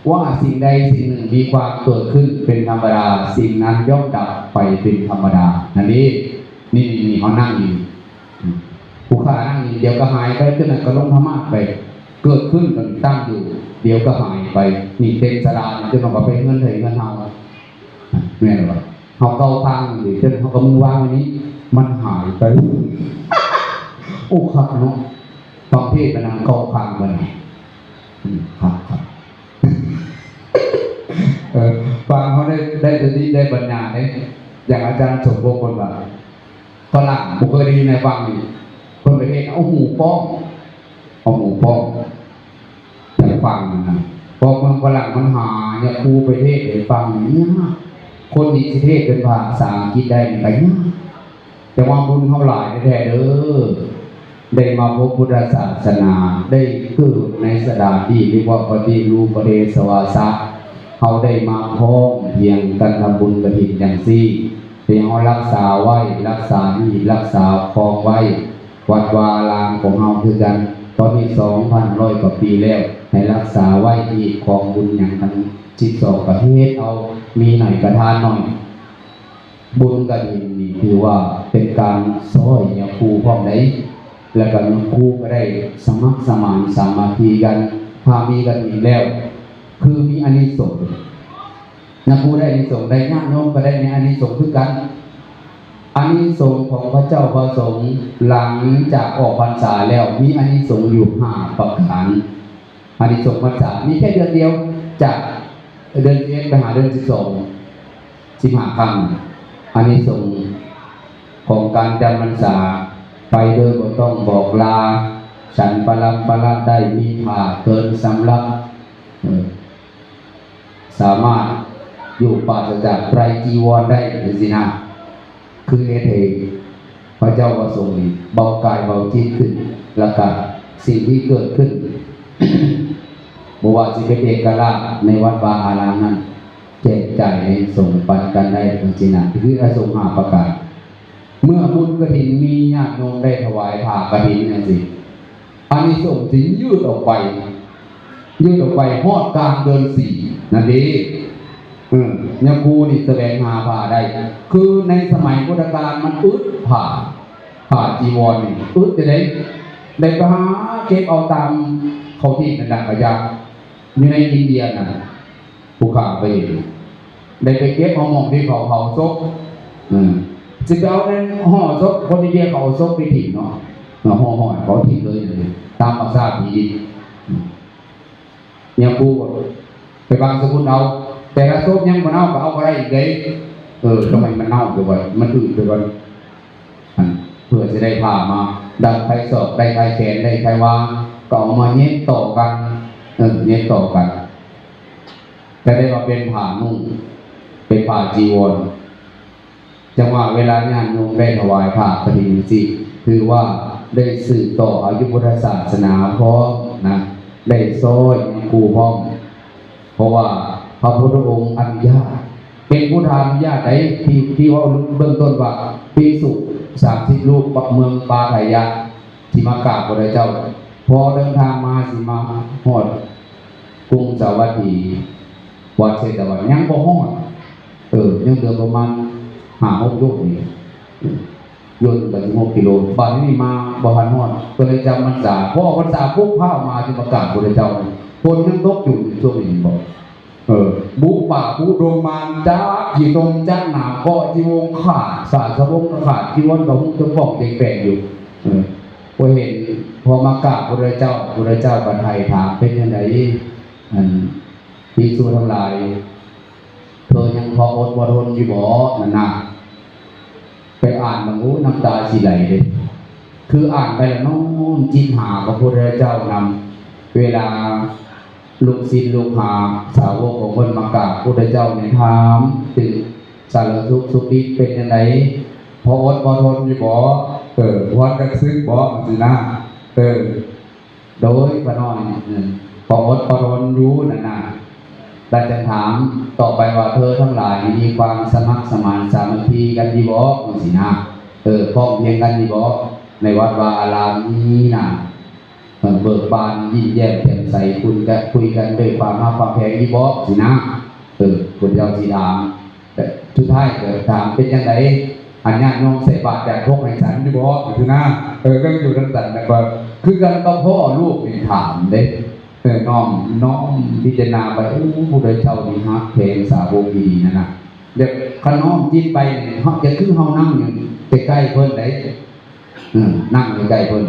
ว่าสิ่งใดสิ่งหนึ่งมีความเกิดขึ้นเป็นธรรมดา สิ่งนั้นย่อมดับไปเป็นธรรมดา นั่นเอง นี่ นี่ นี่ เขานั่งอยู่ ผู้ข้านั่งอยู่ เดี๋ยวก็หายไป จนนั้นก็ลงธรรมะไป เกิดขึ้นก็ตั้งอยู่ เดี๋ยวก็หายไป นี่เต็มศาลา จนเราก็ไปเฮือนไผเฮือนเฮา แม่นบ่ เฮาเกาคางอยู่ จนเฮาก็มือวางไว้นี้ มันหายไป โอ้ คักเนาะ ฟังเทศน์ไปนั่งเกาคางไปนี่ อืม ครับ ครับ เออ ฟังเขาได้ ได้สติ ได้ปัญญาเด้ อย่างอาจารย์สมภพเพิ่นว่า ฝรั่งบ่เคยได้ยินในฟังนี่ เพิ่นไปเทศน์ เอาหูป้อง เอาหูป้อง จะฟังนะ เพราะเมืองฝรั่งมันหา ยาคูไปเทศน์ให้ฟังนี่ยาก คนนี้สิเทศน์เป็นภาษาอังกฤษได้นี่ก็ยาก แต่ว่าบุญเฮาหลายแท้ๆเด้อ ได้มาพบพุทธศาสนา ได้เกิดในสถานที่เรียกว่าปฏิรูปประเทศวาสะ เฮาได้มาพร้อมเพียงกันทำบุญกฐินจั่งซี้ ให้เฮารักษาไว้ รักษาหีบ รักษาคองไว้ วัดวาอารามของเฮาคือกัน ตอนนี้สองพันร้อยกว่าปีแล้ว ให้รักษาไว้ หีบคองบุญหยังทั้งสิบสองประเภท เอา มีหน่อยก็ทานหน่อย บุญกฐินนี่ถือว่าเป็นการซ่อยยาคูพร้อมได แล้วก็ยาคูก็ได้สมัครสมานสามัคคีกัน ถ้ามีกฐินแล้ว คือมีอานิสงส์ ยาคูได้อานิสงส์ ได้ ญาติโยมก็ได้ในอานิสงส์คือกัน อานิสงส์ของพระเจ้าพระสงฆ์หลังจากออกพรรษาแล้ว มีอานิสงส์อยู่ห้าประการ อานิสงส์พรรษา มีแค่เดือนเดียว จากเดือนสิบเอ็ดไปหาเดือนสิบสอง สิบห้าค่ำ อานิสงส์ของการจำพรรษา ไปโดยบ่ต้องบอกลา ฉันปะลำปะละได้ มีผ้าเกินสำรับ เออ สามารถอยู่ปราศจากไตรจีวรได้จั่งซี้นะ คือเฮ็ดให้พระเจ้าพระสงฆ์นี่เบากายเบาจิตขึ้น แล้วก็สิ่งที่เกิดขึ้น บ่ว่าสิเป็นเอกราชในวัดวาอารามนั้น แจกจ่ายให้สงฆ์ปันกันได้จั่งซี้นะ คืออานิสงส์ห้าประการ เมื่อบุญกฐินมี ญาติโยมได้ถวายผ้ากฐินจั่งซี้ อานิสงส์สิยืดออกไป ยืดออกไปฮอดกลางเดือนสี่นั่นเด้ เออ ยาคูนี่แสวงหาผ้าได้ คือในสมัยพุทธกาลมันอึดผ้า ผ้าจีวรนี่อึดจั่งใด ได้ไปหาเก็บเอาตามเขาถิ่นนั่นน่ะ ขยะ อยู่ในอินเดียน่ะ ผู้ข้าไปเห็น ได้ไปเก็บเอาหม่องที่เขาเผาศพ อืม สิไปเอาในห่อศพ คนอินเดียเขาเอาศพไปถิ่มเนาะ เนาะ ห่อๆ เขาถิ่มเลย ตามภาษาผีดิบ อืม ยาคูไปบางสกุลเอา แต่ถ้าศพยังบ่เน่าก็เอาบ่ได้อีกเด้ เออ ต้องให้มันเน่าไปก่อน มันอืดไปก่อน อัน เพื่อจะได้ผ้ามา ได้ใครศอก ได้ใครแขน ได้ใครวา ก็เอามาเย็บต่อกัน เออ เย็บต่อกัน ก็ได้มาเป็นผ้านุ่ง เป็นผ้าจีวร จังว่าเวลาญาติโยมได้ถวายผ้ากฐินจั่งซี้ ถือว่าได้สืบต่ออายุพุทธศาสนาพร้อมนะ ได้ซ่อยยาคูพร้อม เพราะว่าพระพุทธองค์อนุญาต เป็นพุทธานุญาตใด ที่ ที่เว้าเบื้องต้นว่า ภิกษุสามสิบรูปเมืองปาทายะ ที่มากราบพระพุทธเจ้า พอเดินทางมาสิมาฮอดกรุงสาวัตถี วัดเชตวัน ยังบ่ฮอด เออ ยังเหลือประมาณห้าหกโยชน์นี่ โยชน์ก็สิบหกกิโล บัดนี้มาบ่ทันฮอด ก็เลยจำพรรษา พอออกพรรษาปุ๊บ พาออกมาสิมากราบพระพุทธเจ้า ฝนยังตกอยู่ช่วงนี้บอก เออ บุป่าบุดงมา จักขี้ตมจักหนาว เกาะจีวรขาด สาสะบงก็ขาด จีวรก็หุ้มจนป่องเต็งแปงอยู่ เออ พอเห็น พอมากราบพระพุทธเจ้า พระพุทธเจ้าก็ไถ่ถาม เป็นจั่งใด อัน ภิกษุทั้งหลาย เธอยังพออดพอทนอยู่บ่ นั่นน่ะ ไปอ่านมัน โอ้ น้ำตาสิไหลเลย คืออ่านไปแล้วน้อมจิตหาพระพุทธเจ้านำ เวลาลูกศิษย์ลูกหาสาวกของเพิ่นมากราบพระพุทธเจ้าเนี่ย ถามถึงสารทุกข์สุขดิบเป็นจั่งใด พออดพอทนอยู่บ่ เออ พอจักสึกบ่ จั่งซี้นะ เออ โดยป้าน้อย เออ พออดพอทนอยู่นั่นน่ะ แล้วจะถามต่อไปว่า เธอทั้งหลายมีความสมัครสมานสามัคคีกันดีบ่ จังซี้นะ เออ พร้อมเพรียงกันดีบ่ ในวัดวาอารามนี้นะ เออ เบิกบานยิ้มแย้มแจ่มใส คุยกัน คุยกันด้วยความฮักความแพงดีบ่ ซี้นะ เออ เพิ่นเจ้าสิถาม แต่สุดท้ายก็ถาม เป็นจั่งใด อันญาติโยมใส่บาตรแจกครกให้ฉันอยู่บ่ จังซี้นะ เออ เรื่องอยู่นำกันนะ ก็คือกันกับพ่อลูกนี่ถามเด้ เออ น้อม น้อมพิจารณาไป โอ้ ผู้ใดเจ้านี่ฮักแพงสาวกอีหลีนั่นน่ะ เดี๋ยวคันน้อมจิตไปนี่ เฮาจะคือเฮานั่งอยู่ใกล้ๆเพิ่นได๋ อืม นั่งอยู่ใกล้เพิ่น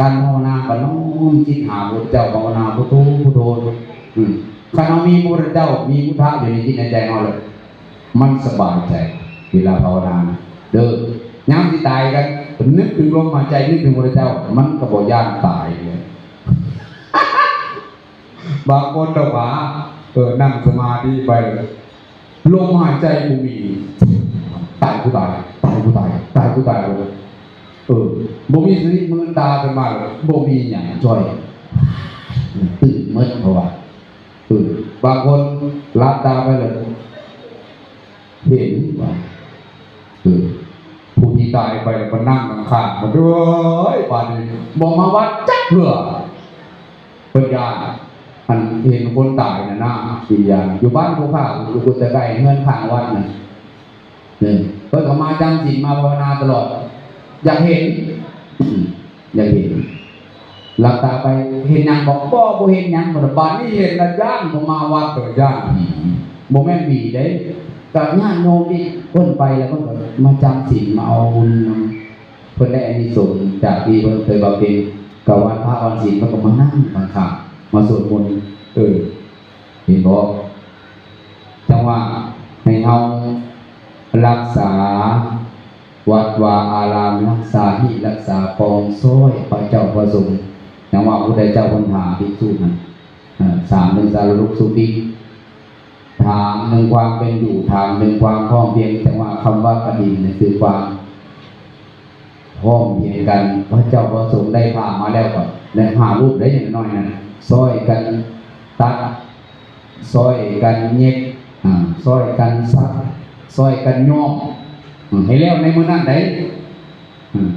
การภาวนาก็น้อมจิตหาพระพุทธเจ้า ภาวนาพุทโธ พุทโธ อืม คันเฮามีพระพุทธเจ้า มีพุทธะอยู่ในจิตในใจเฮาแล้ว มันสบายใจ เวลาภาวนานะ เด้อ ยามสิตายก็นึกถึงลมหายใจ นึกถึงพระพุทธเจ้า มันก็บ่ย้านตายเลย บางคนก็ว่า เออ นั่งสมาธิไป ลมหายใจบ่มี ตายกูตาย ตายกูตาย ตายกูตาย เออ บ่มีสติ มืนตาขึ้นมา บ่มีหยังจ่อย ตื่นหมด เพราะว่า เออ บางคนหลับตาไปเลย เห็นว่า เออ ผู้ที่ตายไปแล้วมานั่งข้างๆมันด้วย บาดนี้บ่มาวัดจักเทื่อ เพิ่นย้าน อันเห็นคนตายน่ะนะ วิญญาณ อยู่บ้านผู้ข้า อยู่กุฏิใกล้เฮือนข้างวัดน่ะ เออ เพิ่นก็มาจำศีลมาภาวนาตลอด อยากเห็น อืม อยากเห็น หลับตาไป เห็นหยังบ่ บ่ บ่เห็นหยัง บาดนี้เห็นแล้วย้าน บ่มาวัด ก็ย้านผี บ่แม่นผีเด้ ก็ญาติโยมที่เพิ่นไปแล้วเพิ่นก็มาจำศีล มาเอาบุญนำ เพิ่นได้อานิสงส์จากที่เพิ่นเคยบำเพ็ญ ก็วันพระวันศีลเพิ่นก็มานั่งข้างๆ มาสวดมนต์ เออ เห็นบ่ จั่งว่าให้เฮารักษาวัดวาอาราม รักษาฮีตรักษาคอง ซ่อยพระเจ้าพระสงฆ์ จั่งว่าพุทธเจ้าเพิ่นหาภิกษุนั่น เอ่อ สาม หนึ่ง สารุสุขติ ถามถึงความเป็นอยู่ ถามถึงความพร้อมเพรียง จั่งว่าคำว่ากฐินนี่คือความพร้อมเพรียงกัน พระเจ้าพระสงฆ์ได้ผ้ามาแล้วก็ และห้ารูปได้อย่างน้อยนั่น ซ่อยกันตัด ซ่อยกันเย็บ อ่า ซ่อยกันซัก ซ่อยกันย้อม อืม ให้แล้วในมื้อนั้นได้ อืม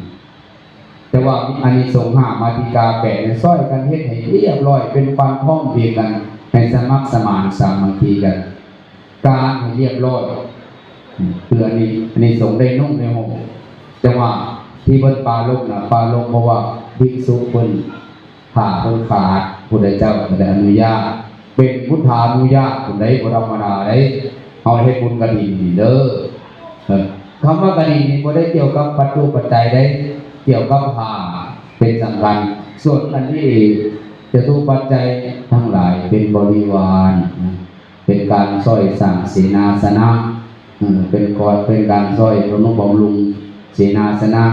แต่ว่าอานิสงส์ห้า มาติกาแปดเนี่ย ซ่อยกันเฮ็ดให้เรียบร้อย เป็นความพร้อมเพรียงกัน ให้สมัครสมานสามัคคีกัน การให้เรียบร้อย อืม คืออันนี้ อานิสงส์ได้นุ่งได้ห่ม แต่ว่าที่เพิ่นปราลบนะ ปราลบเพราะว่าภิกษุเพิ่น ผ้าเพิ่นขาด พุทธเจ้าก็ได้อนุญาต เป็นพุทธานุญาต ผู้ใดบ่ธรรมดาเด้ เฮาเฮ็ดบุญกฐินนี่เด้อ เออ คำว่ากฐินนี่บ่ได้เกี่ยวกับวัตถุปัจจัยเด้ เกี่ยวกับผ้าเป็นสำคัญ ส่วนอันที่จตุปัจจัยทั้งหลายเป็นบริวารนะ เป็นการซ่อยสร้างเสนาสนะ เออ เป็นกอด เป็นการซ่อยบำรุงบำรุงเสนาสนะ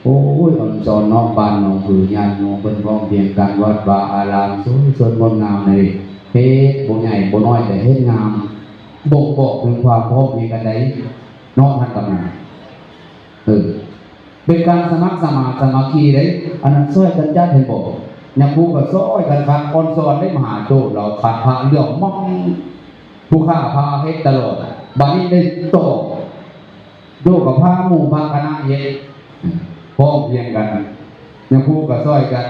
โอ้ย อ่อนซ้อนเนาะ บ้านหนองผือ ญาติโยมเพิ่นพร้อมเพรียงกัน วัดวาอารามสวยสดงดงามเลย เฮ็ดบ่ใหญ่บ่น้อย แต่เฮ็ดงาม บ่งบอกถึงความพร้อมเพรียงกันได้เนาะ ท่านกำนัน เออ เป็นการสมัครสมานสามัคคีเด้ อันนั้นซ่อยกันจัด เห็นบ่ ยามครูก็ซ่อยกันคัก อ่อนซ้อนได้ มหาโจรเราขัดพระเหลื่อมมอง ผู้ข้าพาเฮ็ดตลอด บัดนี้ได้ต่อ โยกกับพาหมู่พาคณะเฮ็ด พร้อมเพรียงกัน ยามครูก็ซ่อยกัน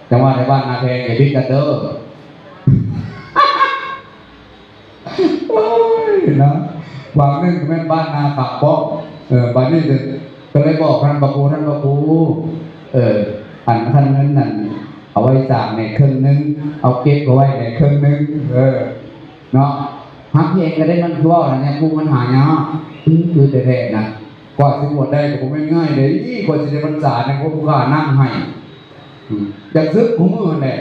แต่ว่าในบ้านนาแพงอย่าพิดกันเด้อ โอ้ยเนาะ บางเรื่องก็แม่นบ้านนาขับป้อง เออ บัดนี้ก็ ก็เลยบอกท่านพระครู ท่านพระครู เออ อันท่านนั้นนั่น เอาไว้สร้างในครึ่งหนึ่ง เอาเก็บเอาไว้ในครึ่งหนึ่ง เออ เนาะ ฮักเองก็ได้มันคือว่าอะไรเนี่ย ผู้มันหายาก อือ คือแต่แท้นะ กว่าสิบวชได้ก็บ่แม่นง่ายเลย กว่าสิได้พรรษาเนี่ย พวกผู้ข้านั่งให้ อืม อยากศึกของมือนั่นแหละ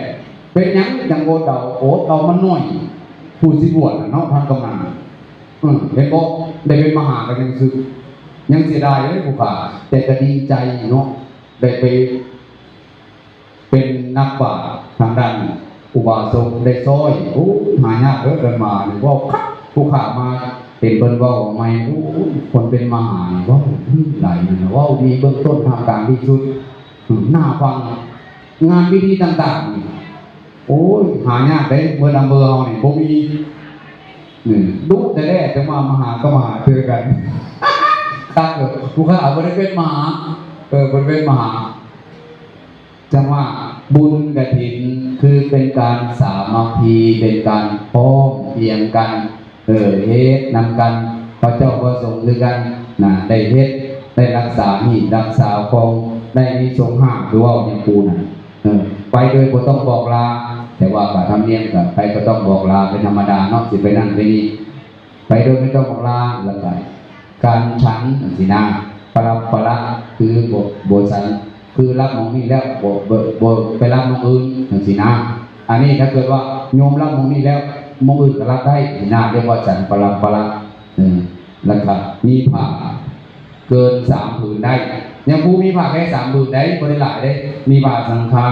เป็นหยังจังโอดเอา โอดเอามันน้อย ผู้สิบวชน่ะเนาะ ท่านกำนันน่ะ อืม เห็นบ่ ได้เป็นมหาก็ยังศึก ยังเสียดายเลยผู้ข้า แต่ก็ดีใจเนาะ ได้ไป เป็นนักปราชญ์ทางด้านอุบาสกได้ซ่อย โอ้ย หายากเด้อ เพิ่นมานี่ เว้าคัก ผู้ข้ามาเห็นเพิ่นเว้าใหม่ โอ้ย คนเป็นมหานี่เว้าหลายนั่นน่ะ เว้ามีเบื้องต้นท่ามกลางที่สุด อืม น่าฟัง งานพิธีต่างๆนี่ โอ้ย หายากเด้ เมืองอำเภอเฮานี่บ่มี อืม ดุแท้ๆ จังว่ามาหาก็มาหาเจอกัน ครับ ผู้ข้าบ่ได้เป็นมหา เออ บ่ได้เป็นมหา จังว่าบุญกฐินคือเป็นการสามัคคี เป็นการพร้อมเพรียงกัน เออ เฮ็ดนำกัน พระเจ้าพระสงฆ์คือกัน นะ ได้เฮ็ด ได้รักษาหีบรักษาคอง ได้มีสงฆ์ห้า คือเว้าเนี่ยปูน่ะ เออ ไปโดยบ่ต้องบอกลา แต่ว่าก็ธรรมเนียมก็ไปก็ต้องบอกลาเป็นธรรมดาเนาะ สิไปนั่นไปนี่ ไปโดยไม่ต้องบอกลา แล้วก็การฉันจังซี้นะ ปรับปะละ คือบ่ บ่ฉัน คือรับหม่องนี้แล้ว บ่ บ่ บ่ไปรับหม่องอื่นจังซี้นะ อันนี้ถ้าเกิดว่าโยมรับหม่องนี้แล้ว หม่องอื่นก็รับได้จังซี้นะ เรียกว่าฉันปรับปะละ เออ แล้วก็มีผ้าเกินสามผืนได้ ยังผู้มีผ้าแค่สามผืนได้ บ่ได้หลายเด้ มีผ้าสังฆา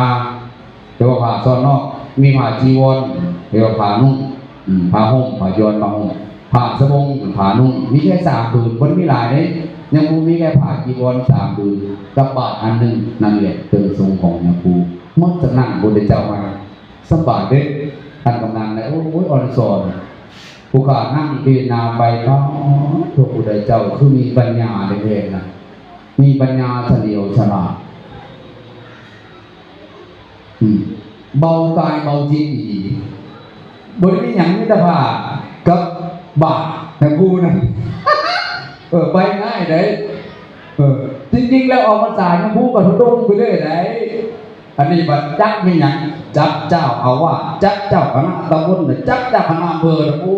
แต่ว่าผ้าซ้อนนอก มีผ้าจีวร เรียกว่าผ้านุ่ง อืม ผ้าห่ม ผ้าจีวร ผ้าห่ม ผ้าสบง ผ้านุ่ง มีแค่สามผืน บ่ได้มีหลายเด้ ยังผู้มีแค่ผ้าจีวรสามผืน กับบาตรอันหนึ่ง นั่นแหละเครื่องสงฆ์ของยังผู้ หมดจากนั้นพระพุทธเจ้ามา สบายเด้ ท่านกำนันนะ โอ้ย อ่อนสอน ผู้ข้านั่งพิจารณาไป อ้าว พระพุทธเจ้าคือมีปัญญาแท้ๆนะ มีปัญญาเฉลียวฉลาด อืม เบากายเบาจิตดี บ่ได้มีหยัง มีแต่ผ้ากับบาตรนะ ผู้นะ เออ ไปง่ายเด้ เออ จริงๆ แล้วออกพรรษาเนี่ยผู้ก็ทุดงไปเรื่อยเด้ อันนี้บัดจักมีหยัง จักเจ้าอาวาส จักเจ้าคณะตำบล จักเจ้าคณะอำเภอ โอ้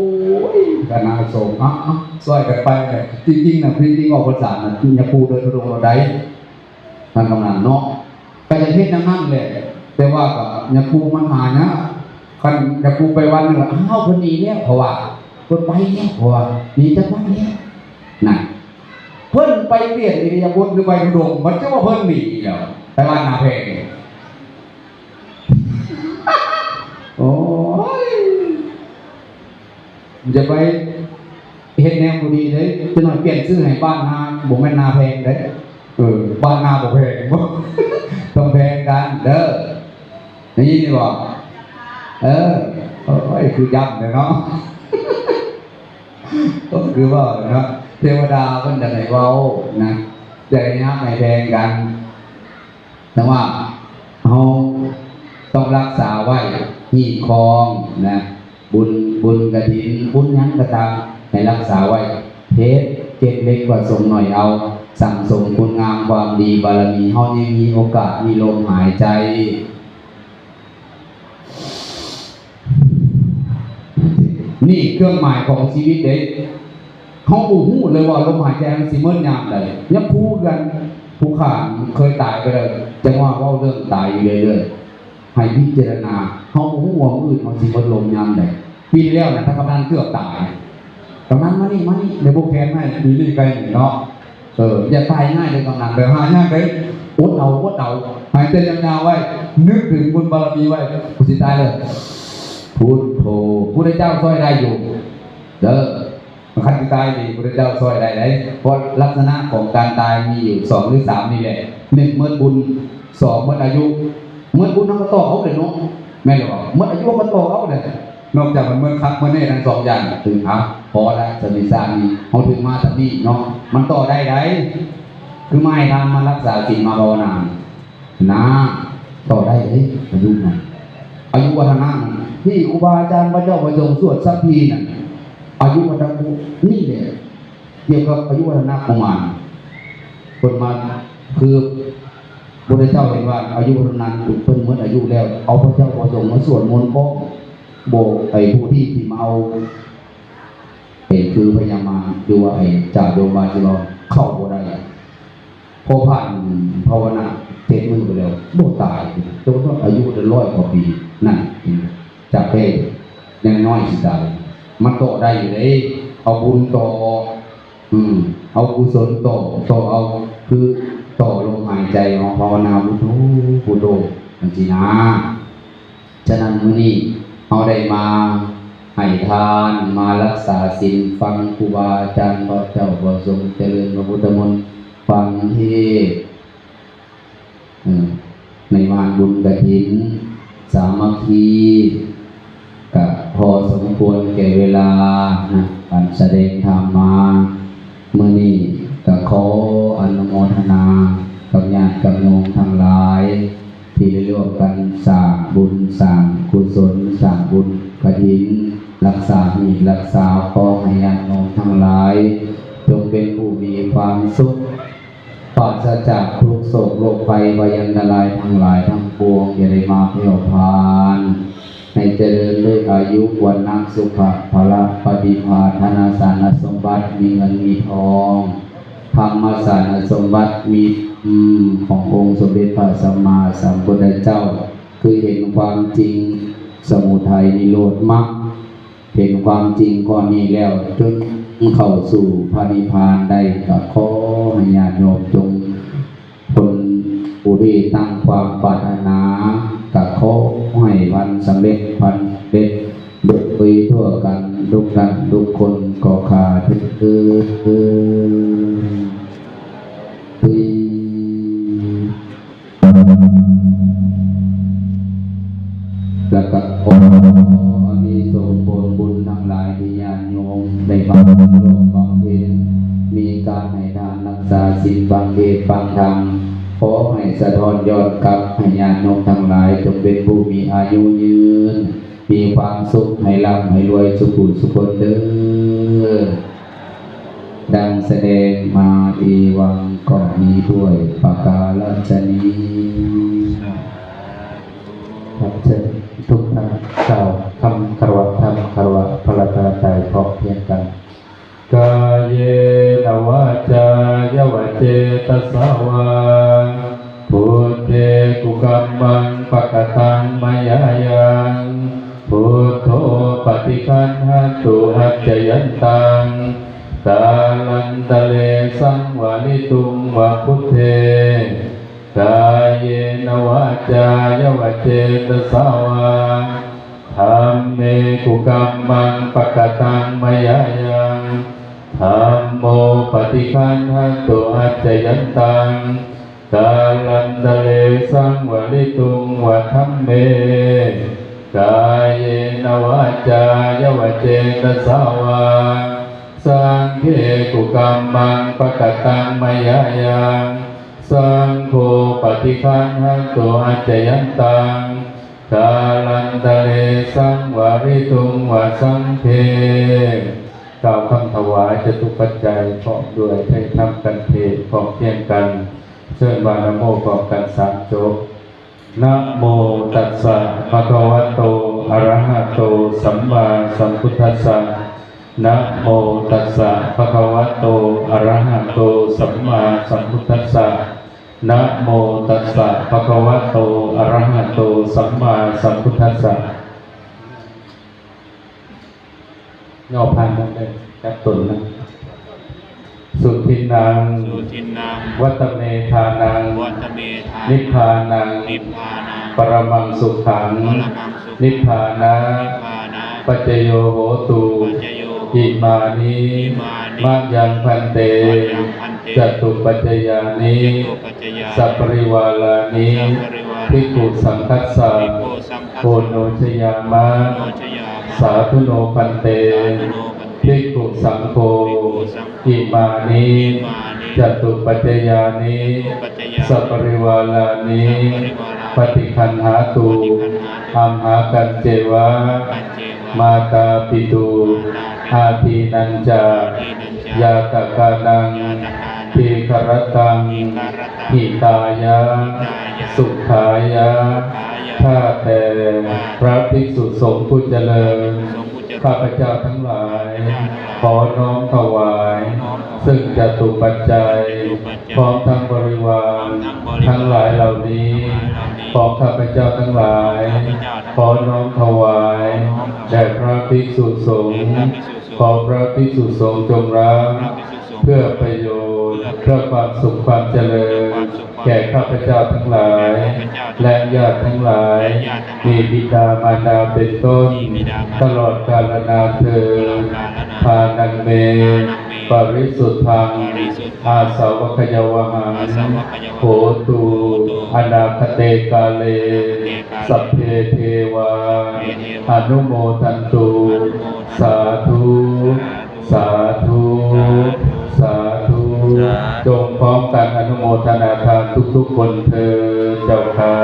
ย คณะสงฆ์ อ่ะ อ่ะ ซ่อยกันไปเลย จริงๆ นะ จริงๆ ออกพรรษานะ เนี่ยผู้เดินทุดงค์เราได้ ท่านกำนันเนาะ ก็จะเฮ็ดอย่างนั้นแหละ แต่ว่าก็เนี่ยผู้มันหายาก คันเนี่ยผู้ไปวันหนึ่ง อ้าว เพิ่นหนีแล้ว เพราะว่า เพิ่นไปแล้ว เพราะว่าหนีจากวัดแล้ว นั่น เพิ่นไปเปลี่ยนอิริยาบถหรือไปทุดงค์ มันจะว่าเพิ่นหนีแล้ว ไปบ้านนาแพง โอ้ย อย่าไปเฮ็ดแนวบ่ดีเด้ จักหน่อยเปลี่ยนชื่อให้บ้านนา บ่แม่นนาแพงเด้ เออ บ้านนาบ่แพง ต้องแพงกันเด้อ ได้ยินบ่ เออ โอ้ย คือย้ำเลยเนาะ ก็คือว่าเนาะ เทวดาเพิ่นจะให้เว้านะ จะให้ฮักให้แพงกัน แต่ว่าเฮาต้องรักษาไว้ หีบคองนะ บุญ บุญกฐิน บุญหยังก็ตาม ให้รักษาไว้ เฮ็ดเก็บเล็กผสมน้อยเอา สั่งสมคุณงามความดีบารมี เฮายังมีโอกาส มีลมหายใจ นี่เครื่องหมายของชีวิตเด้ เฮาบ่ฮู้เลยว่าลมหายใจมันสิหมดยามใด ยังผู้กัน ผู้ข้าเคยตายไปแล้ว จังว่าเว้าเรื่องตายอยู่เรื่อยๆ ให้พิจารณา เฮาบ่ฮู้ว่ามื้ออื่นเฮาสิหมดลมยามใด ปีที่แล้วนะ ท่านกำนันเกือบตาย กำนันมานี่ มานี่ เดี๋ยวผูกแขนให้ อยู่นี่ไกลนี่เนาะ เออ อย่าตายง่ายเลยกำนัน เดี๋ยวหายากเลย อดเอา อดเอา หายใจยาวๆไว้ นึกถึงบุญบารมีไว้ กูสิตายเลย พุทโธ พุทธเจ้าซ่อยได้อยู่ เด้อ คันสิตายนี่ พุทธเจ้าซ่อยได้เลย เพราะลักษณะของการตายมีอยู่สองหรือสามนี่แหละ หนึ่ง หมดบุญ สอง หมดอายุ หมดบุญเฮาก็ต่อเอาเลยเนาะ แม่นหรือเปล่า หมดอายุเฮาก็ต่อเอาเลย นอกจากมันหมดคักหมดแน่ทั้งสองอย่าง ถึง เอา พอละ สมิสามี เฮาถึงมาสำนี้เนาะ มันต่อได้ได คือมาให้ทาน มารักษาศีล มาภาวนา นะ ต่อได้เลย อายุนะ อายุวัฒนะนะ ที่ครูบาอาจารย์พระเจ้าประสงค์สวดสัพพีนะ อายุวัฒนะ นี่แหละ เกี่ยวกับอายุวัฒนะของมัน เพิ่นมา คือ พระพุทธเจ้าเห็นว่าอายุวัฒนะเพิ่นหมดอายุแล้ว เอาพระเจ้าประสงค์มาสวดมนต์ก็ โบ ไอ้ผู้ที่ที่มาเอา ไอ้คือพญามาร หรือว่าไอ้จ่าโยมบาลที่ว่าเข้าบ่ได้ พอผ่านภาวนาเจ็ดมื้อไปแล้ว บ่ตาย จนว่าอายุได้ร้อยกว่าปี นั่น จากเพศยังน้อยสิตาย มันต่อได้อยู่เด้ เอาบุญต่อ อืม เอากุศลต่อ ต่อเอา คือต่อลมหายใจ เอาภาวนาพุทโธ พุทโธ จังซี้นะ ฉะนั้นมื้อนี้เฮาได้มาให้ทาน มารักษาศีล ฟังครูบาอาจารย์ พระเจ้าพระสงฆ์ เจริญพระพุทธมนต์ ฟังเทศน์ เออ ใน งานบุญกฐิน สามัคคี ก็พอสมควรแก่เวลานะ การแสดงธรรมมา มื้อนี้ก็ขออนุโมทนากับญาติกับโยมทั้งหลาย ที่ได้ร่วมกันสร้างบุญสร้างกุศล สร้างบุญกฐิน รักษาหนี้รักษา ขอให้ญาติโยมทั้งหลาย จงเป็นผู้มีความสุข ปราศจากทุกข์โศกโรคภัยพยันตรายทั้งหลายทั้งปวง อย่าได้มาแผ่วพาน ให้เจริญด้วยอายุ วรรณะ สุขะ พละ ปฏิภาณ ธนสารสมบัติ มีเงินมีทอง ธรรมสารสมบัติ มี อืม ขององค์สมเด็จพระสัมมาสัมพุทธเจ้า คือเห็นความจริง สมุทัยนิโรธมรรค เห็นความจริงข้อนี้แล้ว จนเข้าสู่พระนิพพานได้ ก็ขอให้ญาติโยมจง คนผู้ที่ตั้งความปรารถนา ก็ขอให้พันสำเร็จ พันสำเร็จ โดยทั่วกันทุกท่านทุกคน ก็ข้าเถิด แล้วก็ขออานิสงส์ผลบุญทั้งหลายที่ญาติโยมได้บำเพ็ญร่วมบำเพ็ญ มีการให้ทานรักษาศีล ฟังเทศน์ฟังธรรม ขอให้สะท้อนย้อนกลับให้ญาติโยมทั้งหลาย จงเป็นผู้มีอายุยืน มีความสุข ให้ร่ำให้รวยสุขุสุขคนเด้อ ดังแสดงมา เอวัง ก็มีด้วยประการฉะนี้ ครับ เชิญทุกท่านกล่าวคำคารวะธรรม คารวะพระรัตนตรัยพร้อมเพรียงกัน กาเยนะวาจายะวะเจตสา วา พุทเทกุกัมมังปะกะตังมะยายัง พุทโธปะฏิคันหะตุอัจจยันตัง กาลันตะเรสังวะริตุงวะพุทเท กาเยนะวาจายะวะเจตสา วา ธัมเมกุกัมมังปะกะตังมะยายัง ธัมโมปะฏิคันหะตุอัจจยันตัง กาลันตะเรสังวะริตุงวะธัมเม กาเยนะวาจายะวะเจตสา วา สังเคกุกัมมังปะกะตังมะยายัง สังโฆปะฏิคันหะตุอัจจยันตัง กาลันตะเรสังวะริตุงวะสังเค กล่าวคำถวายจตุปัจจัยพร้อมด้วยไทยธรรมกันเทศน์พร้อมเพรียงกัน เชิญว่านะโมพร้อมกันสามจบ นะโมตัสสะภะคะวะโต อะระหะโต สัมมาสัมพุทธัสสะ นะโมตัสสะภะคะวะโต อะระหะโต สัมมาสัมพุทธัสสะ นะโมตัสสะภะคะวะโต อะระหะโต สัมมาสัมพุทธัสสะ ย่อพานนั่นเลย จับตนนะ สุทินนัง สุทินนัง วัตเมธานัง วัตเมธานัง นิพพานัง นิพพานัง ปรมังสุขัง ปรมังสุขัง นิพพานะ นิพพานะ ปัจจโยโหตุ ปัจจโยโหตุ อิมานิ อิมานิ มะยังพันเต มะยังพันเต จตุปัจจยานิ จตุปัจจยานิ สัปริวารานิ สัปริวารานิ ภิกขุสังฆัสสะ ภิกขุสังฆัสสะ โอโนชยามะ โอโนชยามะ สาธุโนพันเต สาธุโนพันเต ภิกขุสังโฆ ภิกขุสังโฆ อิมานิ อิมานิ จตุปัจจยานิ จตุปัจจยานิ สัปริวารานิ สัปริวารานิ ปฏิคันหาตุ ปฏิคันหาตุ อัมหากัญเจวะ อัมหากัญเจวะ มาตาปิตุ มาตาปิตุ อาทีนัญจะ อาทีนัญจะ ญาตากานัง ญาตากานัง ทีฆรตัง ทีฆรตัง หิตายะ หิตายะ สุขายะ สุขายะ ข้าแต่ ข้าแต่ พระภิกษุสงฆ์ผู้เจริญ พระภิกษุสงฆ์ผู้เจริญ ข้าพเจ้าทั้งหลาย ข้าพเจ้าทั้งหลาย ขอน้อมถวาย ขอน้อมถวาย ซึ่งจตุปัจจัย ซึ่งจตุปัจจัย พร้อมทั้งบริวาร พร้อมทั้งบริวาร ทั้งหลายเหล่านี้ ทั้งหลายเหล่านี้ ของข้าพเจ้าทั้งหลาย ของข้าพเจ้าทั้งหลาย ขอน้อมถวาย ขอน้อมถวาย แด่พระภิกษุสงฆ์ แด่พระภิกษุสงฆ์ ขอพระภิกษุสงฆ์จงรับ ขอพระภิกษุสงฆ์ เพื่อประโยชน์ เพื่อประโยชน์ เพื่อความสุขความเจริญ เพื่อความสุขความเจริญ แก่ข้าพเจ้าทั้งหลาย แก่ข้าพเจ้าทั้งหลาย และญาติทั้งหลาย และญาติทั้งหลาย มีบิดามารดาเป็นต้น มีบิดามารดา ตลอดกาลนานเทอญ ตลอดกาลนาน ทานังเม ทานังเม ปริสุทธัง อาสาวัคยาวหัง โหตุ อนาคเตกาเล สัพเพเทวา อนุโมทันตุ สาธุ สาธุ สาธุ จงพร้อมกันอนุโมทนาทานทุกๆคนเถิดเจ้าค่ะ